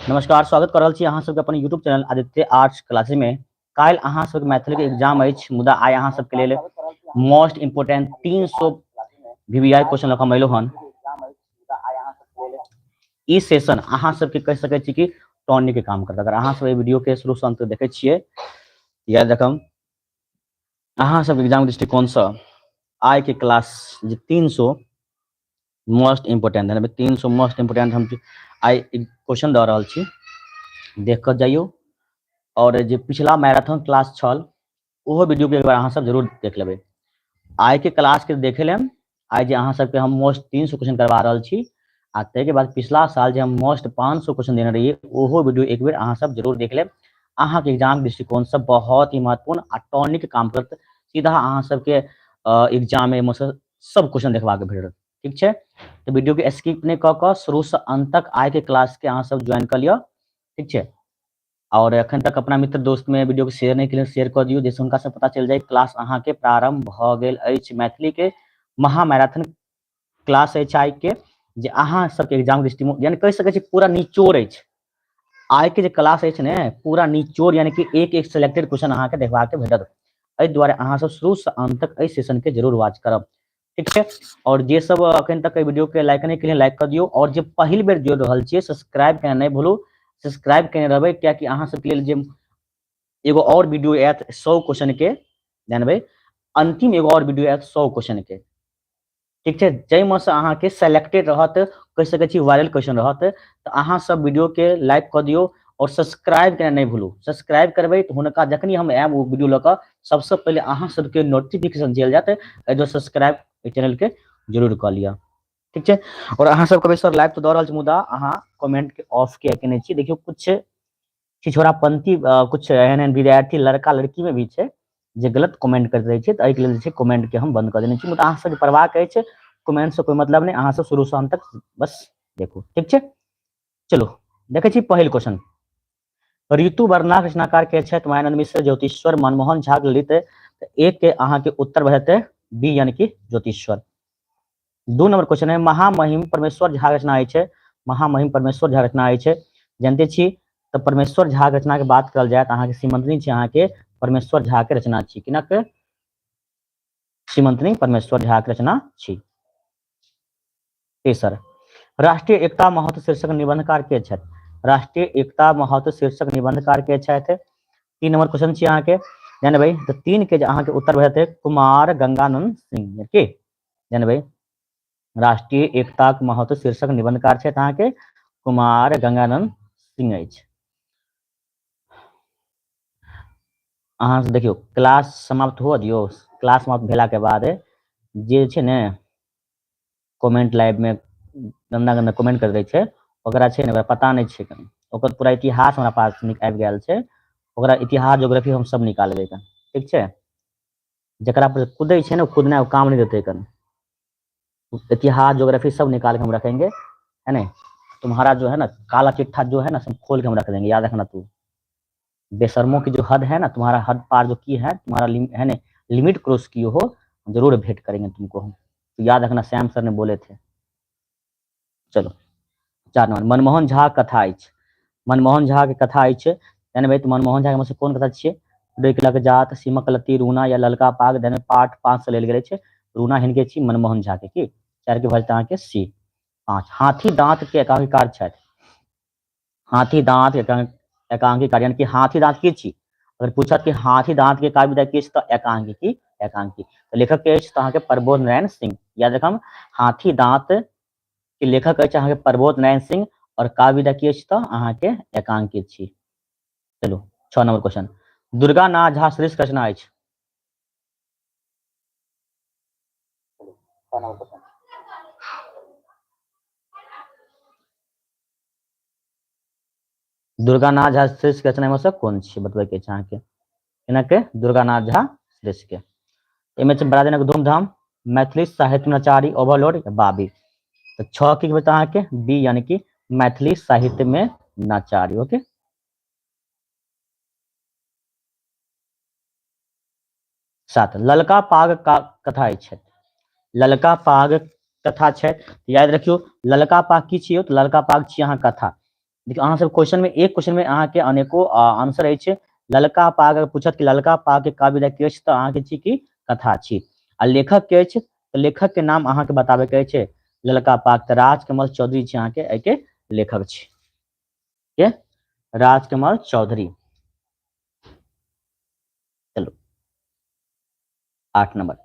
नमस्कार, स्वागत कर रहल छी अहाँ सबके अपन YouTube channel Aditya arts classes में। काल्हि अहाँ सबके मैथिली के एग्जाम अछि, मुदा आइ अहाँ सबके लेल मोस्ट इम्पोर्टेंट 300 VVI question लऽ कऽ हम अयलहुँ हन। ई सेशन अहाँ सबके कहि सकै छी कि टॉनिक के काम करत। अगर अहाँ सब एहि वीडियो के शुरू से अंत तक देखै छियै, याद रखम अहाँ सबके एग्जाम दृष्टिकोणसँ आइ के क्लास जे 300 मोस्ट इम्पोर्टेंट है, 300 मोस्ट इम्पोर्टेंट हम आइ क्वेश्चन दऽ रहल छी, देख कऽ जाइयौ। और जे पिछला मैराथन क्लास छल ओहो वीडियो के एक बार अहाँ सब जरूर देख लेबै। आइ के क्लास के देखे लेम, आइ जे अहाँ सबके हम मोस्ट 300 क्वेश्चन करवा रहल छी, आ ताहिके बाद पिछला साल जे हम मोस्ट 500 क्वेश्चन देने रहियै ओहो वीडियो एक बेर अहाँ सब जरूर देख लेब। अहाँके एग्जाम दृष्टिकोणसँ बहुत ही महत्वपूर्ण आ टॉनिक काम करत, सीधा अहाँ सबके एग्जाम में सब क्वेश्चन देखबाक भेटत। ठीक छै, तऽ वीडियो के स्किप नहि कऽ कऽ शुरूसँ अंत तक आइ के क्लास के अहाँ सब ज्वाइन कऽ लिअ। ठीक छै, और एखन तक अपना मित्र दोस्त में वीडियो के शेयर नहीं केलियै, शेयर कऽ दियौ, जाहिसँ हुनका सब पता चलि जाय क्लास अहाँ के प्रारंभ भऽ गेल अछि। मैथिली के महामैराथन क्लास अछि आइ के, जे अहाँ सबके एग्जाम दृष्टिकोण यानी कहि सकै छी पूरा निचोड़ अछि। आइ के जे क्लास अछि ने पूरा निचोड़, यानी कि एक एक सिलेक्टेड क्वेश्चन अहाँ के देखबाक भेटत। एहि दुआरे अहाँ सब शुरू से अंत तक एहि सेशन के जरूर वॉच करब। ठीक छै, और जे सब अखन तक एहि वीडियो के लाइक नहीं केलियै लाइक कर दियौ, और जे पहिल बेर जुड़ रहल छियै सब्सक्राइब केना नहीं भूलू, सब्सक्राइब केने रहबै, कियाकि अहाँ सबके लेल जे एगो और वीडियो आयत 100 क्वेश्चन के, जानबै अंतिम एगो और वीडियो आयत 100 क्वेश्चन के। ठीक छै, जाहिमे से अहाँके सेलेक्टेड रहत, कहि सकै छी वायरल क्वेश्चन रहत, तऽ अहाँ सब वीडियो के लाइक कऽ दियौ और सब्सक्राइब केना नहीं भूलू। सब्सक्राइब करबै तऽ हुनका जखनी हम आयब ओ वीडियो लऽ कऽ सबसँ पहिले अहाँ सबके नोटिफिकेशन चलि जायत, एहि दुआरे सब्सक्राइब एहि चैनल के जरूर कऽ लिअ। ठीक छै, और अहाँ सब कहबै सर लाइव तऽ दऽ रहल छी, मुदा अहाँ कमेंट के ऑफ किया केने छी? देखियौ, कुछ छिछोरापंथी कुछ एहन एहन विद्यार्थी लड़का लड़की में भी छै जे गलत कमेंट करैत रहै छै, तऽ एहिके लेल जे छै कमेंट के हम बंद कऽ देने छी। मुदा अहाँ सबके पढ़बाक अछि, कमेंट से कोई मतलब नहि, अहाँ सब शुरू से अंत तक बस देखू। ठीक छै, चलो देखै छी पहिल क्वेश्चन। ऋतु वर्णा रचनाकार के छथि? मायानंद मिश्र, ज्योतिश्वर, मनमोहन झा, ललित। तऽ एक के अहाँ के उत्तर भऽ जेतै बी, यानी कि ज्योतिश्वर। 2 नंबर क्वेश्चन है, महामहिम परमेश्वर झा रचना अछि। महामहिम परमेश्वर झा रचना अछि, जानते छी तऽ परमेश्वर झा रचना के बात करल जाय तऽ अहाँके सीमंतनी छै, अहाँके परमेश्वर झा के रचना छी। किनक? सीमंतनी परमेश्वर झा के रचना छी। तेसर, राष्ट्रीय एकता महत्व शीर्षक निबंधकार के छथि? राष्ट्रीय एकता महत्व शीर्षक निबंधकार के छथि? 3 नंबर क्वेश्चन छी अहाँके, जानबै तऽ 3 के जे अहाँके उत्तर भऽ जेतै कुमार गंगानंद सिंह। की जानबै? राष्ट्रीय एकताक महत्व शीर्षक निबंधकार छथि अहाँके कुमार गंगानंद सिंह अछि। अहाँ से देखियौ क्लास समाप्त हुअ दियौ, क्लास समाप्त भेला के बाद जे छै ने कमेंट लाइव में गंदा गंदा कमेंट कर दै छै, ओकरा छै ने ओकरा पता नहि छै, ओकर पूरा इतिहास हमरा पास आबि गेल छै, ओकरा इतिहास ज्योग्राफी हम सब निकालबै कन। ठीक छै, जकरा पर कूदै छै ने कूदनाइ ओ काम नहि देतै कन, इतिहास ज्योग्राफी सब निकाल के हम रखेंगे, है ने? तुम्हारा जो है ना काला चिट्ठा जो है ना सब खोल के हम रख देंगे, याद रखना। तू बेशर्मों की जो हद है ना, तुम्हारा हद पार जो की है, तुम्हारा है ना लिमिट क्रॉस किए हो, जरूर भेंट करेंगे तुमको हम, तो याद रखना, श्याम सर ने बोले थे। चलो 4 नंबर, मनमोहन झा कथा अछि। मनमोहन झा के कथा अछि, यानी भाई तो मनमोहन झा के मतलब कोन कथा छियै? डोकलक जात, सीमक लत्ती, रूना या ललका पाग, यानी पाठ 5 से लेल गेल अछि। रूना हिनके छी मनमोहन झा के, की 4 के भऽ जेतै अहाँके सी। 5, हाथी दांत के एकांकीकार छथि। हाथी दांत एकांकीकार यानी कि हाथी दांत की छी? अगर पूछत कि हाथी दांत के काव्य विधा की अछि तऽ एकांकी, की एकांकी। तऽ लेखक के अछि तऽ अहाँके प्रबोध नारायण सिंह। याद रखम, हाथी दांत के लेखक अछि अहाँके प्रबोध नारायण सिंह और काव्य विधा की अछि तऽ अहाँके एकांकी छी। चलू 6 नंबर क्वेश्चन, दुर्गा नाथ झा शीर्षक रचना अछि। दुर्गानाथ झा श्रेष्ठ के रचना में से कोन छी बतबै के छै अहाँके हिनक दुर्गानाथ झा श्रेष्ठ के। एहिमे छै बड़ा दिनक धूमधाम, मैथिली साहित्य नचारी, ओवरलोड, बाबी। तऽ 6 के बता अहाँके बी, यानी कि मैथिली साहित्य में नचारी। ओके, 7 ललका पाग का कथा अछि। ललका पाग कथा छै, याद रखियौ ललका पाग की छियौ, तऽ ललका पाग छी अहाँ कथा। देखियौ अहाँ सब क्वेश्चन में एक क्वेश्चन में अहाँ के अनेको आंसर अछि। ललका पाग अगर पूछत कि ललका पाग के काव्य के अछि, तऽ अहाँ के छी कि कथा छी। आ लेखक के अछि, तऽ लेखक के नाम अहाँ के बताबे के अछि। ललका पाग तऽ राजकमल चौधरी छी अहाँ के एहि के लेखक छी। के राजकमल चौधरी। चलू 8 नंबर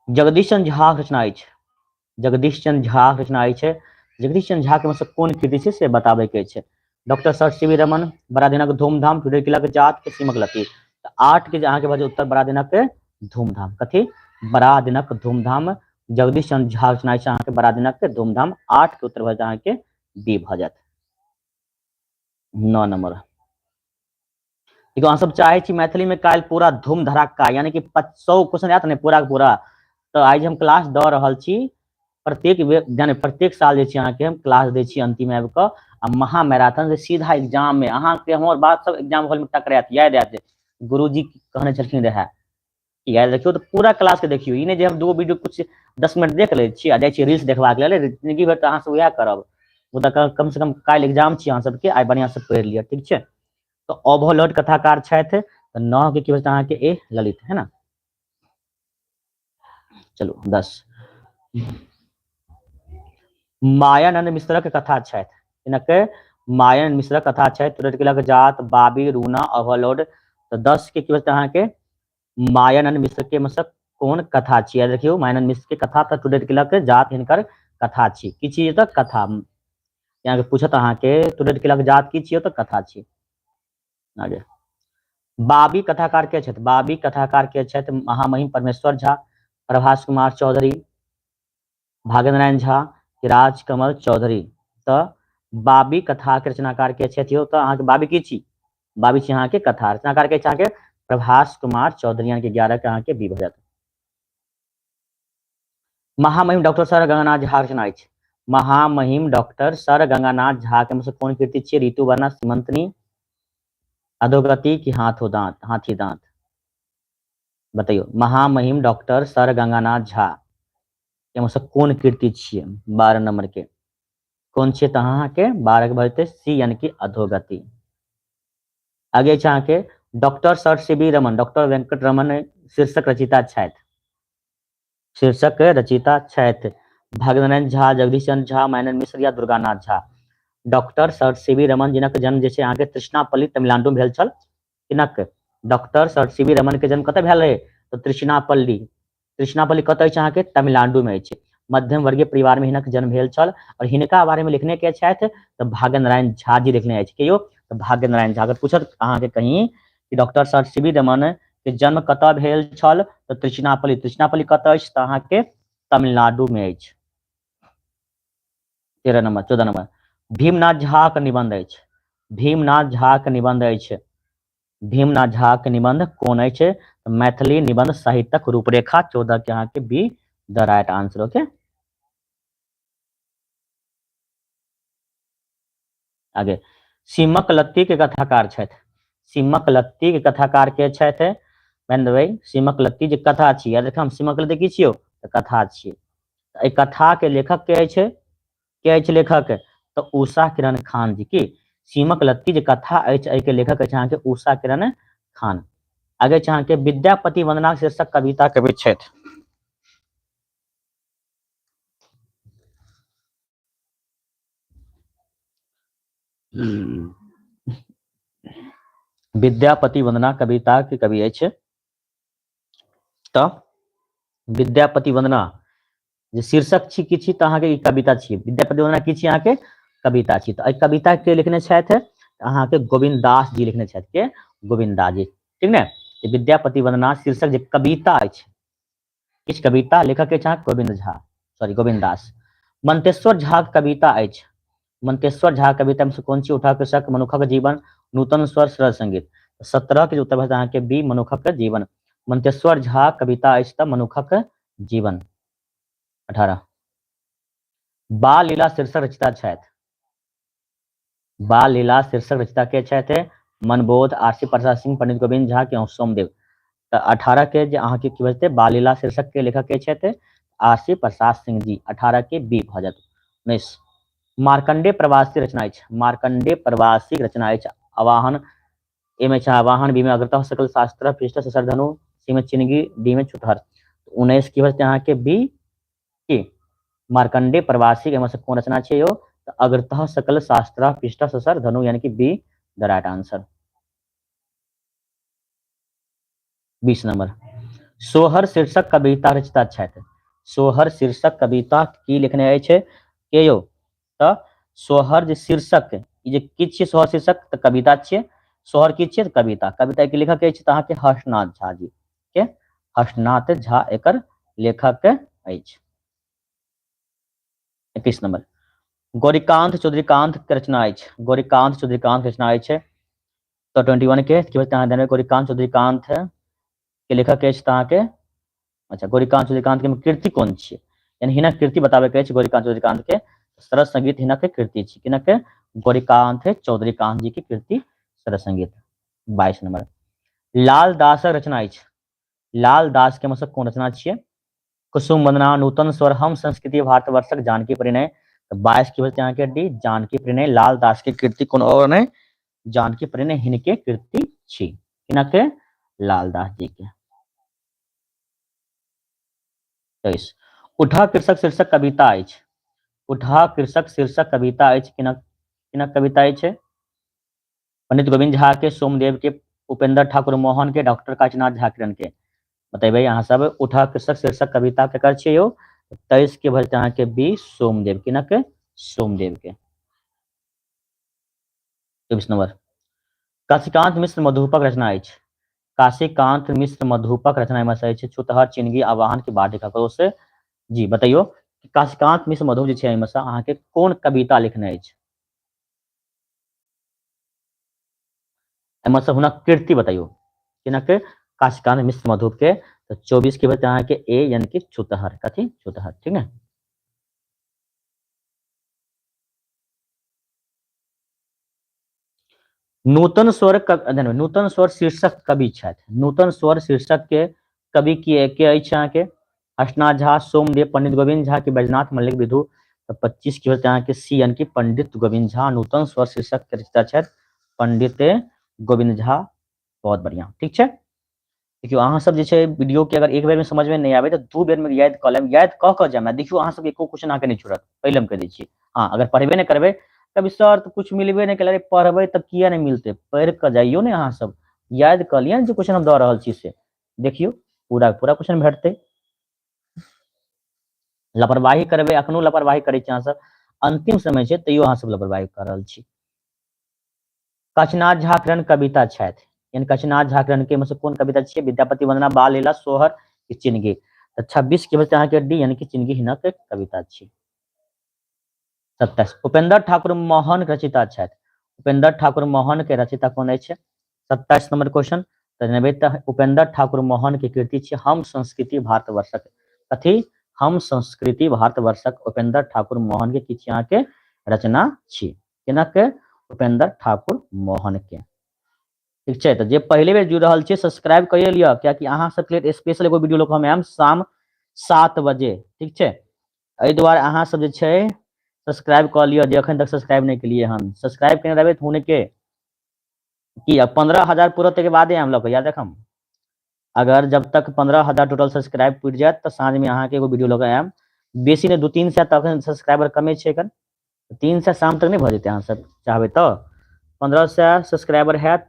जगदीश चंद्र झा के रचना अछि। जगदीश चंद्र झा के रचना अछि। जगदीश चंद्र झा के मतलब कोन कृति छै से बताबे के छै। Doctor sir C V Raman, बड़ा दिनक धूमधाम, टुडे किलक जात के सीमक लती। तऽ 8 के अहाँके भऽ उत्तर बड़ा दिनक धूमधाम। कथी? बड़ा दिनक धूमधाम। जगदीश चंद्र झा रचना अछि अहाँके बड़ा दिनक धूमधाम। 8 के उत्तर भऽ जायत अहाँके बी भऽ जायत। 9 नंबर देखियौ अहाँ सब चाहे छी मैथिली में काल्हि पूरा धूम धड़ाका, यानी कि 100 क्वेश्चन आयत ने पूरा के पूरा। तऽ आइ जे हम क्लास दऽ रहल छी प्रत्येक यानी प्रत्येक साल जे छै अहाँके हम क्लास दै छी अंतिम आबि कऽ, आ महा मैराथन से सीधा एग्जाम में अहाँके हमर बात सब एग्जाम हॉल में टकरायत, याद आयत गुरुजी कहने छलखिन रहए। याद रखियौ तऽ पूरा क्लास के देखियौ, ई नहि जे हम 2 वीडियो कुछ 10 मिनट देख लै छी आ जाइ छी रील्स देखबाक लेल। जिंदगी भरि तऽ अहाँ सब वएह करब, मुदा कम से कम काल्हि एग्जाम छी अहाँ सबके, आइ बढ़िआँ से पढ़ि लिअ, ठीक छै। तऽ ओवरलोड कथाकार छथि, तऽ 9 के की होतै अहाँके ए ललित, है ना। चलू 10 मायानंद मिश्रक कथा छथि। हिनक मायानंद मिश्रक कथा छथि तुरंत जात, बाबी, रूना, ओवरलोड। तऽ 10 के की होतै अहाँके मायानंद मिश्र के मतलब कोन कथा छी। याद रखियौ मायानंद मिश्र के कथा तऽ टुडे किलक जात हिनकर कथा छी। की छी तऽ कथा, यहाँ के पूछत अहाँके टुडे किलक जात की छियौ तऽ कथा छी। आगे बाबी कथाकार के छथि। बाबी कथाकार के छथि महामहिम परमेश्वर झा, प्रभास कुमार चौधरी, भागेंद्र नारायण झा, राजकमल चौधरी। तऽ बाबी कथा के रचनाकार के छथि यौ, तऽ अहाँके बाबी की छी? बाबी छी अहाँके कथा रचनाकार के अहाँके प्रभास कुमार चौधरी, यानी कि 11 के अहाँके बी भऽ जायत। महामहिम डॉक्टर सर गंगानाथ झा रचना अछि। महामहिम डॉक्टर सर गंगानाथ झा के मतलब कोन कृति छियै? ऋतुवर्णा, सीमंतनी, अधोगति की हाथों दांत, हाथी दांत। बतैयौ महामहिम डॉक्टर सर गंगानाथ झा के मतलब कोन कृति छियै? 12 नंबर के कोन छियै? तऽ अहाँके 12 के भऽ जेतै सी, यानी कि अधोगति। आगे छै अहाँके doctor sir C V Raman, doctor Venkat Raman शीर्षक रचयिता छथि। शीर्षक रचयिता छथि भाग्यनारायण झा, जगदीश चंद्र झा, मायानंद मिश्र या Durganath Jha. Doctor sir C V Raman जिनक जन्म जे छै अहाँके तृष्णापल्ली तमिलनाडु में भेल छल। हिनक doctor sir C V Raman के जन्म कतऽ भेल रहै? तऽ तृष्णापल्ली। तृष्णापल्ली कतऽ अछि अहाँके? तमिलनाडु में अछि। मध्यम वर्गीय परिवार में हिनक जन्म भेल छल और हिनका बारे में लिखने के छथि तऽ भाग्यनारायण झा जी लिखने अछि। के यौ? तऽ भाग्यनारायण झा। अगर पूछत अहाँके कहीं कि doctor sir C V Raman के जन्म कतऽ भेल छल तऽ तृष्णापल्ली। तृष्णापल्ली कतऽ अछि? तऽ अहाँके तमिलनाडु में अछि। 13 नंबर 14 नंबर भीमनाथ झा के निबंध अछि। भीमनाथ झा के निबंध अछि। भीमनाथ झा के निबंध कोन अछि? मैथिली निबंध साहित्यक रूपरेखा। 14 के अहाँके be the right answer. Okay आगे सीमक लत्ती के कथाकार छथि। सीमक लत्ती के कथाकार के छथि? ध्यान देबै सीमक लत्ती जे कथा छी, याद रखब सीमक लत्ती की छियौ? तऽ कथा छियै। एहि कथा के लेखक के अछि? के अछि लेखक? तऽ उषा किरण खान जी। की सीमक लत्ती जे कथा अछि एहि के लेखक अछि अहाँके उषा किरण खान। आगे छै अहाँके विद्यापति वंदना शीर्षक कविता कवि छथि। विद्यापति वंदना कविता के कवि अछि। तऽ विद्यापति वंदना जे शीर्षक छी की छी? तऽ अहाँके ई कविता छी। विद्यापति वंदना की छी? अहाँके कविता छी। तऽ एहि कविता के लिखने छथि अहाँके गोविन्द दास जी लिखने छथि। के? गोविन्द दास जी, ठीक ने। विद्यापति वंदना शीर्षक जे कविता अछि, किछु कविता लेखक अछि अहाँके गोविन्द झा, सॉरी गोविन्द दास। मंतेश्वर झा के कविता अछि। मंतेश्वर झा कविता में से कोन छी? उठा कृषक, मनुखक जीवन, नूतन स्वर, सरल संगीत। 17 के उत्तर भऽ अहाँके बी, मनुखक जीवन। मंतेश्वर झा कविता अछि तऽ मनुखक जीवन। 18, बाल लीला शीर्षक रचयिता छथि। बाल लीला शीर्षक रचयिता के छथि? मनबोध, आरसी प्रसाद सिंह, पंडित गोविंद झा के सोमदेव। तऽ 18 के जे अहाँके की भऽ जेतै? बाल लीला शीर्षक के लेखक के छथि? आरसी प्रसाद सिंह जी। 18 के बी भऽ जायत। 19, मार्कंडे प्रवासी रचना अछि। मार्कंडे प्रवासी रचना अछि आवाहन, ए में छै आवाहन, बी में अग्रतः सकल शास्त्र पृष्ठ ससरधनु, सी में चिनगी, डी में छुतहर। 19 की भऽ जेतै अहाँके बी की मार्कंडे प्रवासी के से कोन रचना छै यौ? तऽ अग्रतः सकल शास्त्र पृष्ठ ससर धनु, यानी कि B the right answer. 20 number, सोहर शीर्षक कविता रचयिता छथि। सोहर शीर्षक कविता की लिखने अछि के यौ? तऽ सोहर जे शीर्षक, ई जे की छियै सोहर शीर्षक? तऽ कविता छियै। सोहर की छियै? तऽ कविता। कविता के लेखक अछि तऽ अहाँके हर्षनाथ झा जी के, हर्षनाथ झा एकर लेखक अछि। 21 नंबर, गौरीकांत चौधरीकांत के रचना अछि। गौरीकांत चौधरीकांत के रचना अछि तऽ 21 के की बचतै अहाँ ध्यान, गौरीकांत चौधरीकांत के लेखक अछि तऽ अहाँके, अच्छा गौरीकांत चौधरीकांत के कृति कोन छियै, यानी हिनक कृति बताबे के अछि गौरीकांत चौधरीकांत के। सरस संगीत हिनक कृति छी। हिनक गौरीकांत चौधरीकांत जी के कृति सरस संगीत। 22 नंबर, लाल दासक रचना अछि। लाल दास के मतलब कोन रचना छियै? कुसुम वंदना, नूतन स्वर, हम संस्कृति भारतवर्षक, जानकी परिणय। तऽ 22 की होतै अहाँके डी, जानकी परिणय। लाल दास के कृति कोनो और नहि, जानकी परिणय हिनके कृति छी। हिनक लाल दास जी के। 23, उठा कृषक शीर्षक कविता अछि। उठा कृषक शीर्षक कविता अछि किनक किनक कविता अछि? पंडित गोविंद झा के, सोमदेव के, उपेंद्र ठाकुर मोहन के, डॉक्टर काशीनाथ झा किरण के। बतेबै अहाँ सब, उठा कृषक शीर्षक कविता केकर छियै यौ? 23 के भऽ जेतै अहाँके बी, सोमदेव। किनक? सोमदेव के। 24 नंबर, काशीकांत मिश्र मधुपक रचना अछि। काशीकांत मिश्र मधुपक रचना एहिमे से अछि छुतहर, चिनगी, आवाहन के बाढ़ि ककरो से। जी बतैयौ काशीकांत मिश्र मधुप जे छै एहिमे से अहाँके कोन कविता लिखने अछि? एहिमे से हुनक कृति बतैयौ किनक? काशीकांत मिश्र मधुप के। तऽ 24 के बतै अहाँके ए, यानी कि छुतहर। कथी? छुतहर। ठीक ने। नूतन स्वर, नूतन स्वर शीर्षक कवि छथि। नूतन स्वर शीर्षक के कवि के अछि अहाँके? हर्षनाथ झा, सोमदेव, पंडित गोविंद झा के बैजनाथ मल्लिक विधु। तऽ 25 की होतै अहाँके सी, यानी कि पंडित गोविंद झा। नूतन स्वर शीर्षक के रचयिता छथि पंडित गोविंद झा। बहुत बढ़िया। ठीक छै। देखियौ अहाँ सब जे छै वीडियो के अगर एक बेर में समझ में नहीं आवे तो 2 बेर में याद कऽ लेब, याद कऽ कऽ जायब। देखियौ अहाँ सबके एको क्वेश्चन अहाँके नहीं छूटत, पहिले हम कहि दै छी। हाँ अगर पढ़बे नहीं करबै तब सर तऽ कुछ मिलबे नहीं केलै, पढ़बै तऽ किया नहीं मिलतै, पढ़ि कऽ जाइयो ने। अहाँ सब याद कऽ लिअ ने जे क्वेश्चन हम दऽ रहल छी से, देखियौ पूरा पूरा क्वेश्चन भेटतै। लापरवाही करबै, अखनो लापरवाही करै छी अहाँ सब, अंतिम समय छै तैयो अहाँ सब लापरवाही कऽ रहल छी। काशीनाथ झा किरण कविता छथि, यानी काशीनाथ झा किरण के मतलब कोन कविता छियै? विद्यापति वंदना, बाल लीला, सोहर कि चिनगी। तऽ 26 के बचतै अहाँके डी, यानी कि चिनगी हिनक कविता छी। 27, उपेंद्र ठाकुर मोहन के रचयिता छथि। उपेंद्र ठाकुर मोहन के रचयिता कोन अछि? 27 नंबर क्वेश्चन। तऽ जनबै तऽ उपेंद्र ठाकुर मोहन के कृति छै हम संस्कृति भारतवर्षक। कथी? हम संस्कृति भारतवर्षक उपेंद्र ठाकुर मोहन के की छी अहाँके रचना छी। केना के? उपेंद्र ठाकुर मोहन के। ठीक छै। तऽ जे पहिले बेर जुड़ रहल छियै सब्सक्राइब करिए लिअ, कियाकि अहाँ सबके लेल स्पेशल एगो वीडियो लऽ कऽ हम आयब शाम 7 बजे। ठीक छै। एहि दुआरे अहाँ सब जे छै सब्सक्राइब कऽ लिअ, जे अखन तक सब्सक्राइब नहि केलियै हन। सब्सक्राइब केने रहबै तऽ हुनके की अब 15,000 पूरत के बादे हम लऽ कऽ याद रखम। अगर जब तक 15,000 टोटल सब्सक्राइब पुरि जायत तऽ साँझ में अहाँके एगो वीडियो लऽ कऽ आयब। बेसी नहि, 2-3 सए तक सब्सक्राइबर कमे छै एखन, 300 शाम तक नहि भऽ जेतै। अहाँ सब चाहबै तऽ 1500 सब्सक्राइबर हैत,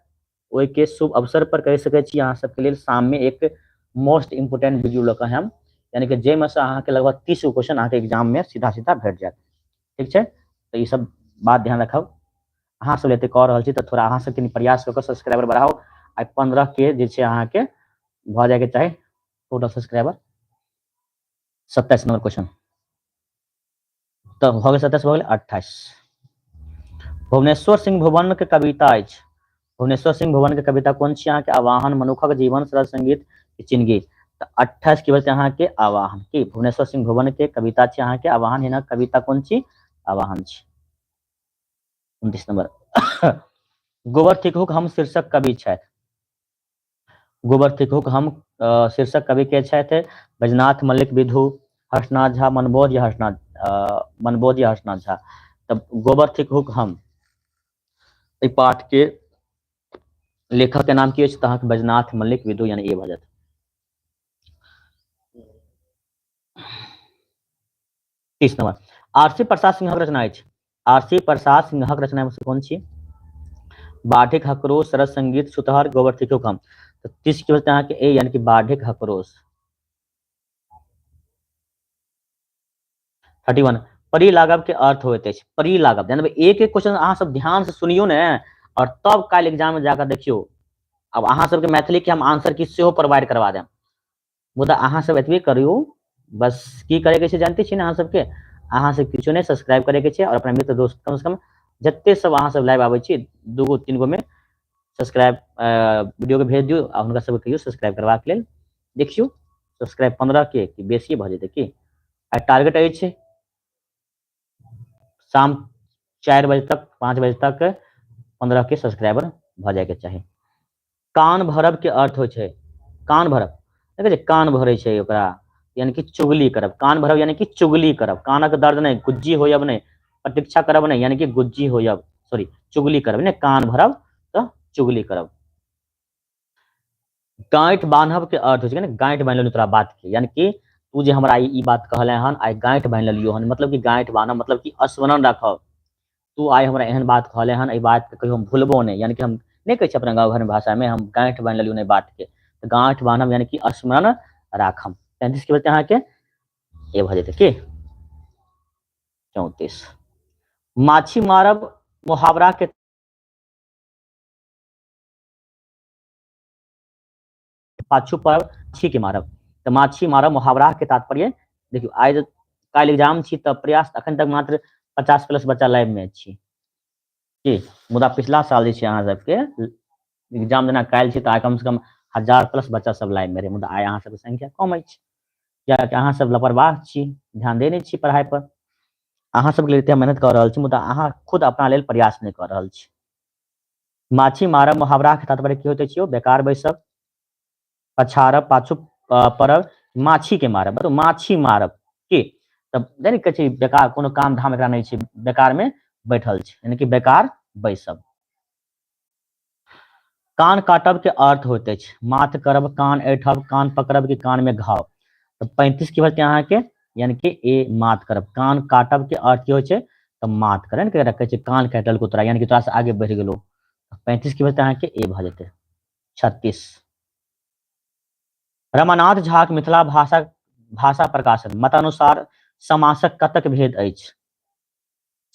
ओहिके शुभ अवसर पर कहि सकै छी अहाँ सबके लेल शाम में एक मोस्ट इम्पोर्टेंट वीडियो लऽ कऽ आयब, यानी कि जाहिमे से अहाँके लगभग 30 गो क्वेश्चन अहाँके एग्जाम में सीधा सीधा भेट जायत। ठीक छै। तऽ ई सब बात ध्यान रखब। अहाँ सब एते कऽ रहल छी तऽ थोड़ा अहाँ सब कनि प्रयास कऽ कऽ सब्सक्राइबर बढ़ाउ। आइ 15 के जे छै अहाँके भऽ जायके चाही टोटल सब्सक्राइबर। 27 नंबर क्वेश्चन तऽ भऽ गेल, 27 भऽ गेल, 28। भुवनेश्वर सिंह भुवन के कविता अछि। भुवनेश्वर सिंह भुवन के कविता कोन छी अहाँके? आवाहन, मनुखक जीवन, सरल संगीत, चिन्हगी। तऽ 28 की बचतै अहाँके? आवाहन। की भुवनेश्वर सिंह भुवन के कविता छी अहाँके आवाहन, हिनक कविता कोन छी? आवाहन छी। 29 नंबर, गोबर थिकहुक हम शीर्षक कवि छथि। गोबर थिकहुक हम शीर्षक कवि के छथि? बैजनाथ मल्लिक विधु, हर्षनाथ झा मनबोध या हर्षनाथ मनबोध या हर्षनाथ झा। तऽ गोबर थिकहुक हम एहि पाठ के लेखक के नाम की अछि? तऽ अहाँके बैजनाथ मल्लिक विधु, यानी ए भऽ जायत। 30 नंबर, आरसी प्रसाद सिंहक रचना अछि। आरसी प्रसाद सिंहक रचना में कोन छी? बाढ़िक हकरोश, सरस संगीत, छुतहर, गोबर थिकहुक हम। तऽ 30 की बचतै अहाँके? ए, यानी कि बाढ़िक हकरोश। 31, परी लागब के अर्थ होइत अछि। परी लागब, यानी एक एक क्वेश्चन अहाँ सब ध्यान से सुनियो ने और तब काल्हि एग्जाम में जाकर देखियो। अब अहाँ सबके मैथिली के हम आंसर की सेहो प्रोवाइड करवा देब, मुदा अहाँ सब एतबे करियो बस। की करे के छै जानते छी ने अहाँ सबके? अहाँ सब किछो नहि, सब्सक्राइब करे के छै और अपना मित्र दोस्त कम से कम जते सब अहाँ सब लाइव आबै छी 2 गो 3 गो में सब्सक्राइब वीडियो के भेज दियौ आ हुनका सबके कहियौ सब्सक्राइब करबाक लेल। देखियौ सब्सक्राइब 15 के कि बेसी भऽ जेतै की? आ टारगेट अछि शाम 4 बजे तक, 5 बजे तक 15 के सब्सक्राइबर भऽ जायके चाही। कान भरब के अर्थ होइ छै, कान भरब देखै छै, कान भरै छै ओकरा, यानी कि चुगली करब। कान भरब यानी कि चुगली करब, कानक दर्द नहि, गुज्जी होयब नहि, प्रतीक्षा करब नहि, यानी कि गुज्जी होयब, सॉरी चुगली करब नहि, कान भरब तऽ चुगली करब। गाँठि बान्हब के अर्थ होइ छै ने, गाँठि बान्हि लेलहुँ तोरा बात के, यानी कि तू जे हमरा ई बात कहले हन आइ गाँठि बान्हि लेलियौ हन, मतलब कि गाँठि बान्हब मतलब कि स्मरण राखब, तू आइ हमरा एहन बात कहले हन, एहि बात के कहियो हम भूलबो नहि, यानी कि हम नहि कहै छी अपना गाँव घरमे भाषामे हम गाँठि बान्हि लेलियौ एहि बात के, तऽ गाँठि बान्हब यानी कि स्मरण राखब। 35 के बचतै अहाँके ए भऽ जेतै की। 34, माछी मारब मुहावरा के पाछू पर माछी के मारब, तऽ माछी मारब मुहावरा के तात्पर्य देखियौ। आइ काल्हि एग्जाम छी तऽ प्रयास अखन तक मात्र 50 प्लस बच्चा लाइव में छी की, मुदा पिछला साल जे छै अहाँ सबके एग्जाम जेना काल्हि छी तऽ आइ कम से कम 1000 प्लस बच्चा सब लाइव में रहै, मुदा आइ अहाँ सबके संख्या कम अछि कियाकि अहाँ सब लापरवाह छी, ध्यान दे नहि छी पढ़ाइ पर। अहाँ सबके लेल एते मेहनत कऽ रहल छी मुदा अहाँ खुद अपना लेल प्रयास नहि कऽ रहल छी। माछी मारब मुहावराके तात्पर्य की होइत अछि? बेकार बैसब, पछाड़ब, पाछू पड़ब, माछी के मारब, मतलब माछी मारब की तब जानि कहै छै बेकार कोनो काम धाम एकरा नहि छै, बेकार में बैठल छै, यानी कि बेकार बैसब। कान काटब के अर्थ होइत अछि माथ करब, कान ऐठब, कान पकड़ब कि कान में घाव। तऽ 35 की होतै अहाँके? यानी कि ए, मात करब। कान काटब के अर्थ की होइ छै? तऽ मात करब, यानी कि कहै छै कान काटि लेलकौ तोरा, यानी कि तोरा से आगे बढ़ि गेलौ। 35 की होतै अहाँके? ए भऽ जेतै। 36, रमानाथ झाक मिथिला भाषा भाषा प्रकाशन मतानुसार समासक कतेक भेद अछि?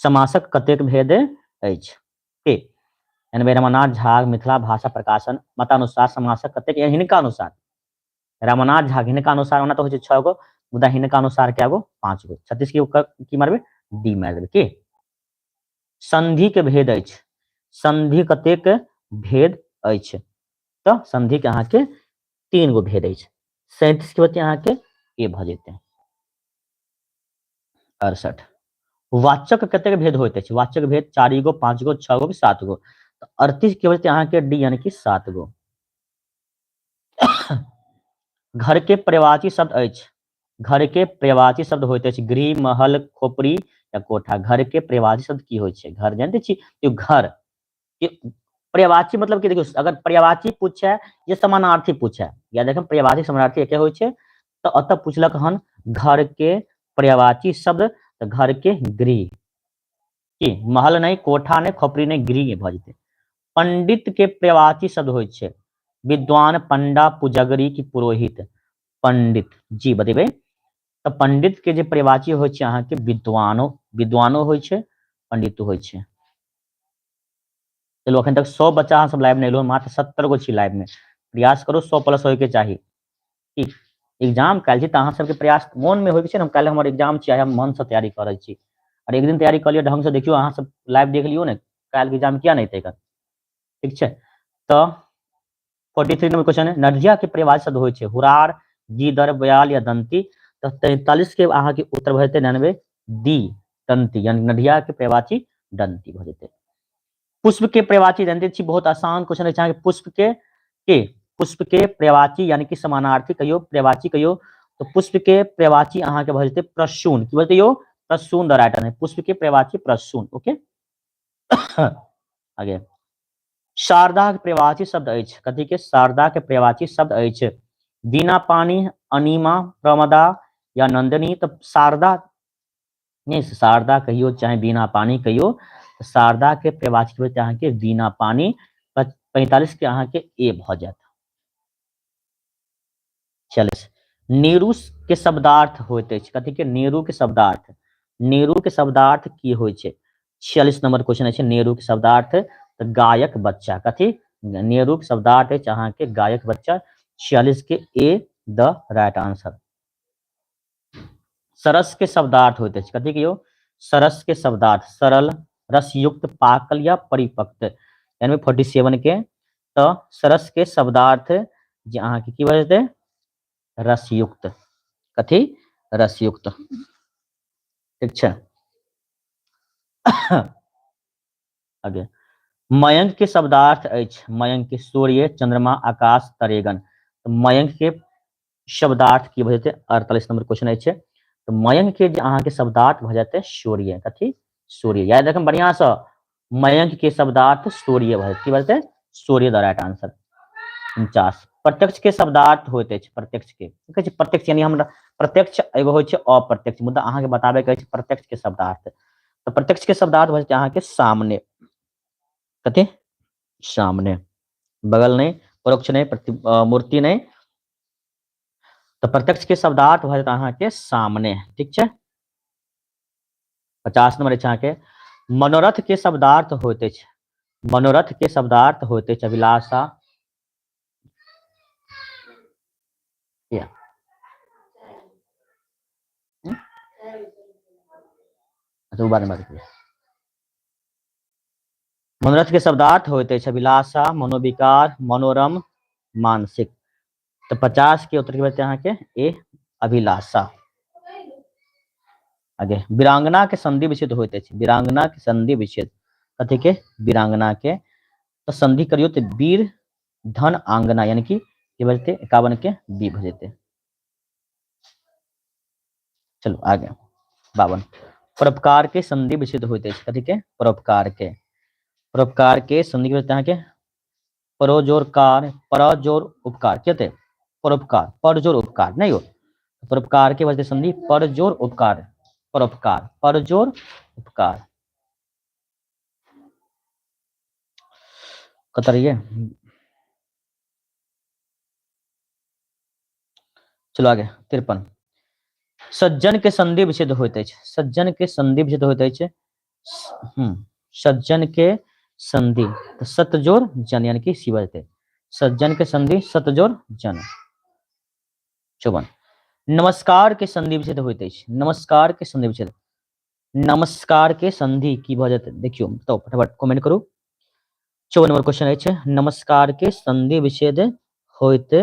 समासक कतेक भेद अछि? के यानी रमानाथ झा मिथिला भाषा प्रकाशन मतानुसार समासक कतेक, हिनका अनुसार रमानाथ झा हिनका अनुसार ओना तऽ होइ छै 6 गो, मुदा हिनका अनुसार कए गो? 5 गो। 36 के की मारबै? डी मारि देबै। की संधि के भेद अछि? संधि कतेक भेद अछि? तऽ संधि के अहाँके 3 गो भेद अछि। 37 के बच्चे अहाँके ए भऽ जेतै। 68, वाचक कतेक भेद होइत अछि? वाचक भेद 4 गो, 5 गो, 6 गो, 7 गो। तऽ 38 के बचते अहाँके डी, यानी कि 7 गो। घर के पर्यायवाची शब्द अछि। घर के पर्यायवाची शब्द होइत अछि गृह, महल, खोपड़ी या कोठा। घर के पर्यायवाची शब्द की होइ छै? घर जानते छी घर पर्यायवाची मतलब कि देखियौ अगर पर्यायवाची पूछे या समानार्थी पूछे, या देखियौ पर्यायवाची समानार्थी एके होइ छै, तऽ एतऽ पुछलक हन घर के पर्यायवाची शब्द, तऽ घर के गृह, की महल नहि, कोठा नहि, खोपड़ी नहि, गृह भऽ जेतै। पंडित के पर्यायवाची शब्द होइ छै विद्वान, पंडा, पुजगरी की पुरोहित। पंडित जी बतेबै तऽ पंडित के जे पर्यायवाची होइ छै अहाँके विद्वानो, विद्वानो होइ छै, पंडितो होइ छै। चलू अखन तक 100 बच्चा अहाँ सब लाइव नहि एलहुँ, मात्र 70 गो छी लाइव में। प्रयास करू 100 प्लस होइके चाही। ठीक एग्जाम काल्हि छी तऽ अहाँ सबके प्रयास मोन में होइके छै ने, काल्हि हमर एग्जाम छी, आइ हम मन से तैयारी करै छी। और एक दिन तैयारी कऽ लिअ ढंग से, देखियौ अहाँ सब लाइव देख लियौ ने, काल्हि एग्जाम किया नहि एतै? ठीक छै। तऽ 43 नंबर क्वेश्चन है, नढ़िया के पर्यायवाची शब्द होइ छै हुरार, गीदर, बयाल या दंती। तऽ 43 के अहाँके उत्तर भऽ जेतै 99 डी, दंती, यानी नढ़िया के पर्यायवाची दंती भऽ जेतै। पुष्प के पर्यायवाची जानते छी, बहुत आसान क्वेश्चन अछि अहाँके। पुष्प के पुष्प के पर्यायवाची यानी कि समानार्थी कहियो, पर्यायवाची कहियो, तो पुष्प के पर्यायवाची अहाँके भऽ जेतै प्रसून। की भऽ जेतै यौ? प्रसून द राइट आंसर। पुष्प के पर्यायवाची प्रसून। ओके, आगे शारदा के पर्यायवाची शब्द अछि कथी के? शारदा के पर्यायवाची शब्द अछि दीना पानी, अनिमा, प्रमदा या नंदनी। तऽ शारदा नहीं, शारदा कहियो चाहे बीना पानी कहियो, शारदा के पर्यायवाची होइत अहाँके बीना पानी। 45 के अहाँके ए भऽ जायत। 46 नेहरू के शब्दार्थ होइत अछि कथी के? नेहरू के शब्दार्थ, नेहरू के शब्दार्थ की होइ छै? 46 नंबर क्वेश्चन अछि, नेहरू के शब्दार्थ तऽ गायक बच्चा। कथी? नेहरू के शब्दार्थ अछि अहाँके गायक बच्चा। 46 के ए द राइट आंसर। सरस के शब्दार्थ होइत अछि कथी के यौ? सरस के शब्दार्थ सरल, रसयुक्त, पाकल या परिपक्व, यानी 47 के। तऽ सरस के शब्दार्थ जे अहाँके की भऽ जेतै? रसयुक्त। कथी? रसयुक्त। ठीक छै। आगे मयंक के शब्दार्थ अछि, मयंक के सूर्य, चंद्रमा, आकाश, तरेगन। तऽ मयंक के शब्दार्थ की भऽ जेतै? 48 नंबर क्वेश्चन अछि। तऽ मयंक के जे अहाँके शब्दार्थ भऽ जेतै सूर्य। कथी? सूर्य। याद रखब बढ़िया से, मयंक के शब्दार्थ सूर्य भऽ जेतै। की भऽ जेतै? सूर्य द राइट आंसर। 49 प्रत्यक्ष के शब्दार्थ होइत अछि, प्रत्यक्ष के कहै छै प्रत्यक्ष, यानी हमरा प्रत्यक्ष एगो होइ छै अप्रत्यक्ष, मुदा अहाँके बताबे के अछि प्रत्यक्ष के शब्दार्थ। तऽ प्रत्यक्ष के शब्दार्थ भऽ जेतै अहाँके सामने। कथी? सामने, बगल नहि, परोक्ष नहि, मूर्ति नहि। तऽ प्रत्यक्ष के शब्दार्थ भऽ जेतै अहाँके सामने। ठीक छै। 50 नंबर अछि अहाँके, मनोरथ के शब्दार्थ होइत अछि, मनोरथ के शब्दार्थ होइत अछि अभिलाषा। अच्छा, बाद में मनोरथ के शब्दार्थ होइत अछि अभिलाषा, मनोविकार, मनोरम, मानसिक। तऽ 50 के उत्तर की बचतै अहाँके ए, अभिलाषा। आगे वीरांगना के संधि विच्छेद होइत अछि, वीरांगना के संधि विच्छेद कथी के? वीरांगना के तऽ संधि करियौ तऽ वीर धन आंगना, यानी कि की बजते? 51 के बी भऽ जेतै। चलू आगे 52 परोपकार के संधि विच्छेद होइत अछि कथी के? परोपकार के, परोपकार के संधि के अहाँके परोजोर कार, परजोर उपकार, की हेतै? परोपकार, परजोर उपकार नहीं हो, परोपकार के बजते संधि परजोर उपकार, परोपकार, परजोर उपकार। कतऽ रहियै? चलो आगे 53 सज्जन के संधि विच्छेद होइत अछि, सज्जन के संधि विच्छेद होइत अछि, सज्जन के संधि तऽ सतजोर जन, यानी कि सी बजते सज्जन के संधि सतजोर जन। 54 नमस्कार के संधि विच्छेद होइत अछि, नमस्कार के संधि विच्छेद, नमस्कार के संधि की भऽ जेतै? देखियौ तऽ फटाफट कमेंट करू। 54 नंबर क्वेश्चन अछि, नमस्कार के संधि विच्छेद होइत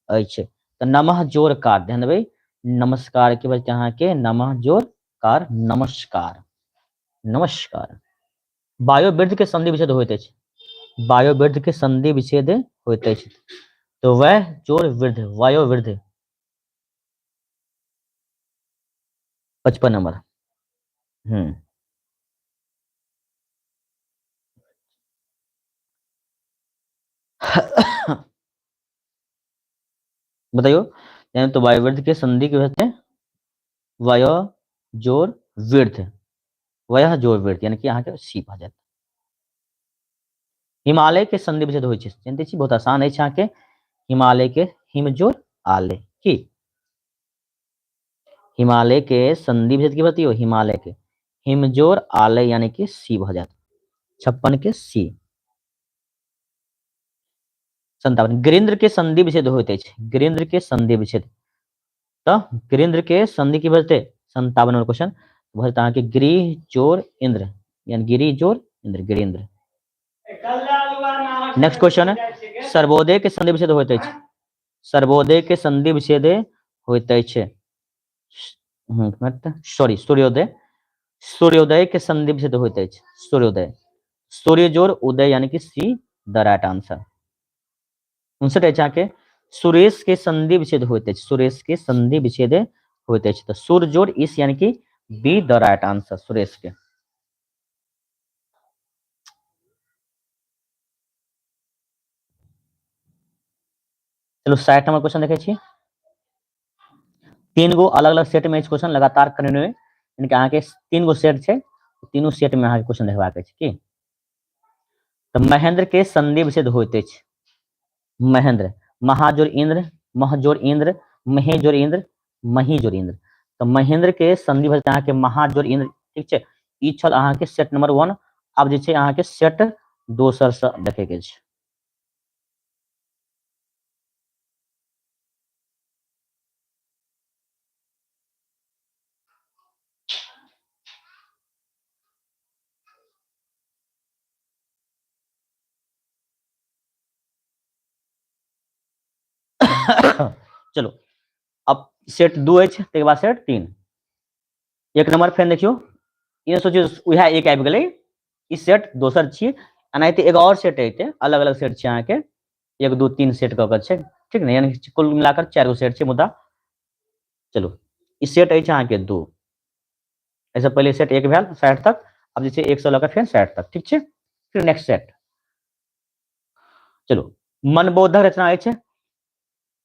अछि तऽ नमः जोर कार, ध्यान देबै नमस्कार के बजते अहाँके नमः जोर कार, नमस्कार, नमस्कार। वायोवृद्ध के संधि विच्छेद होइत अछि, वायोवृद्ध के संधि विच्छेद होइत अछि तऽ वह जोर वृद्ध, वायोवृद्ध। 55 नंबर, बताइयो, यानी तो वायुवृद्ध के संधि के होते वायो जोर वृद्ध, वयह जोर वृद्ध, यानी कि अहाँके सी भऽ जायत। हिमालय के संधि विच्छेद होइ छै, जानते छी बहुत आसान अछि अहाँके, हिमालय के हिमजोर आलय, की हिमालय के संधि विच्छेद की बतियो? हिमालय के हिमजोर आलय, यानी कि सी भऽ जायत। 56 के सी। 57 गिरिंद्र के संधि विच्छेद होइत अछि, गिरिंद्र के संधि विच्छेद तऽ गिरिंद्र के संधि की बजते? 57 नंबर क्वेश्चन भऽ जेतै अहाँके गिरि जोर इंद्र, यानी गिरि जोर इंद्र, गिरिंद्र। नेक्स्ट क्वेश्चन, सर्वोदय के संधि विच्छेद होइत अछि। सर्वोदय के संधि विच्छेद होइत अछि। सॉरी, सूर्योदय, सूर्योदय के संधि विच्छेद होइत अछि। सूर्योदय, सूर्य जोर उदय, यानी कि सी the right answer. 59 अछि अहाँके, सुरेश के संधि विच्छेद होइत अछि। सुरेश के संधि विच्छेद होइत अछि, तऽ सूर्य जोर इस, यानी कि B the right answer, Suresh के। चलू 60 नंबर क्वेश्चन देखै छी। 3 गो अलग अलग सेट में क्वेश्चन लगातार कंटिन्यू, यानी कि अहाँके 3 गो सेट छै, तीनू सेट में अहाँके क्वेश्चन देखबाक अछि। की तऽ महेंद्र के संधि विच्छेद होइत अछि। महेंद्र, महाजोर इंद्र, महजोर इंद्र, महेजोर इंद्र, महीजोर इंद्र। तऽ महेंद्र के संधि भऽ जेतै अहाँके महाजोर इंद्र। ठीक छै, ई छल अहाँके सेट नंबर 1। आब जे छै अहाँके सेट दोसर से देखे के छै। चलो अब सेट 2 अछि, तकर बाद सेट 3। 1 नंबर फेर देखियौ, ई सोचियौ उएह एक आबि गेलै, ई सेट दोसर छियै। एनाहिते एगो और सेट अयतै, अलग अलग सेट छै अहाँके, 1 2 3 सेट कऽ के छै, ठीक ने, यानी कि कुल मिलाकर 4 गो सेट छै। मुदा चलू ई सेट अछि अहाँके 2, एहिसँ पहिले सेट 1 भेल 60 तक, आब जे छै 1 से लऽ कऽ फेर 60 तक, ठीक छै। फिर नेक्स्ट सेट, चलू मनबोधक रचना अछि,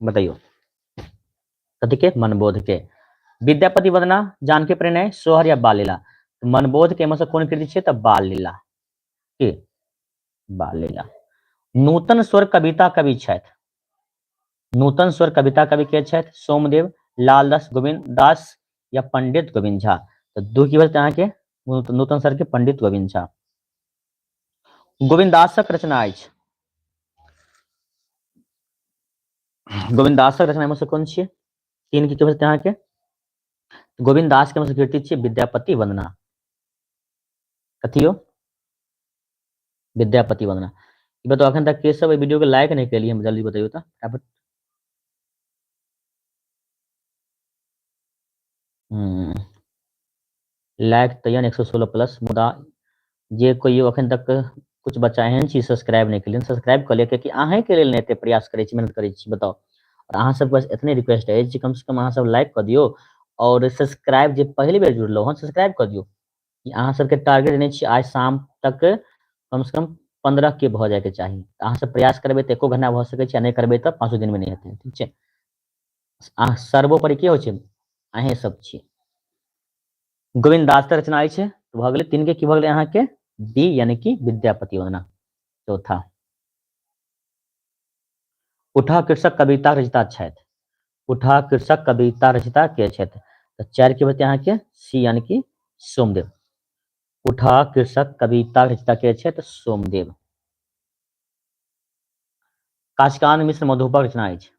बताइयो कथी के? मनबोध के। विद्यापति वंदना, जानकी परिणय, सोहर या बाल लीला। मनबोध के एहिमे कोन कृति छै? तऽ बाल लीला। के बाल लीला। नूतन स्वर कविता कवि छथि। नूतन स्वर कविता कवि के छथि? सोमदेव, लालदास, गोविंद दास या पंडित गोविंद झा। तऽ दू की बजते अहाँके नूतन स्वर के पंडित गोविंद झा। गोविंद दासक रचना अछि। गोविंद दासक रचना में से कोन छियै? 3 की बजते अहाँके? गोविंद दास के कृति छियै विद्यापति वंदना। कथियो? विद्यापति वंदना। ई बताउ अखन तक के सब एहि वीडियो के लाइक नहीं केलियै, हम जल्दी बतैयौ तऽ फटाफट। लाइक तऽ यऽ ने 116 प्लस, मुदा जे कोइ अखन तक कुछ बच्चा एहन छी सब्सक्राइब नहीं केलियै, सब्सक्राइब कऽ लिअ, कियाकि अहींके लेल ने एते प्रयास करै छी, मेहनत करै छी, बताउ। और अहाँ सबके बस एतने रिक्वेस्ट अछि जे कम से कम अहाँ सब लाइक कऽ दियौ और सब्सक्राइब जे पहली बेर जुड़लहुँ हन सब्सक्राइब कऽ दियौ। कि अहाँ सबके टारगेट देने छी आइ शाम तक कम से कम 15 के भऽ जायके चाही। अहाँ सब प्रयास करबै तऽ एको घंटा भऽ सकै छै, आ नहि करबै तऽ 5 दिन मे नहि हेतै, ठीक छै। अहाँ सर्वोपरि के होइ छै? अहें सब छी। गोविंद दास के रचना अछि, भऽ गेलै 3 के की भऽ गेलै अहाँके डी, यानी कि विद्यापति वंदना। चौथा, उठा कृषक कविता रचयिता छथि। उठा कृषक कविता रचयिता के छथि? तऽ 4 के बचतै अहाँके सी, यानी कि सोमदेव। उठा कृषक कविता रचयिता के छथि? सोमदेव। काशीकांत मिश्र मधुपक रचना अछि।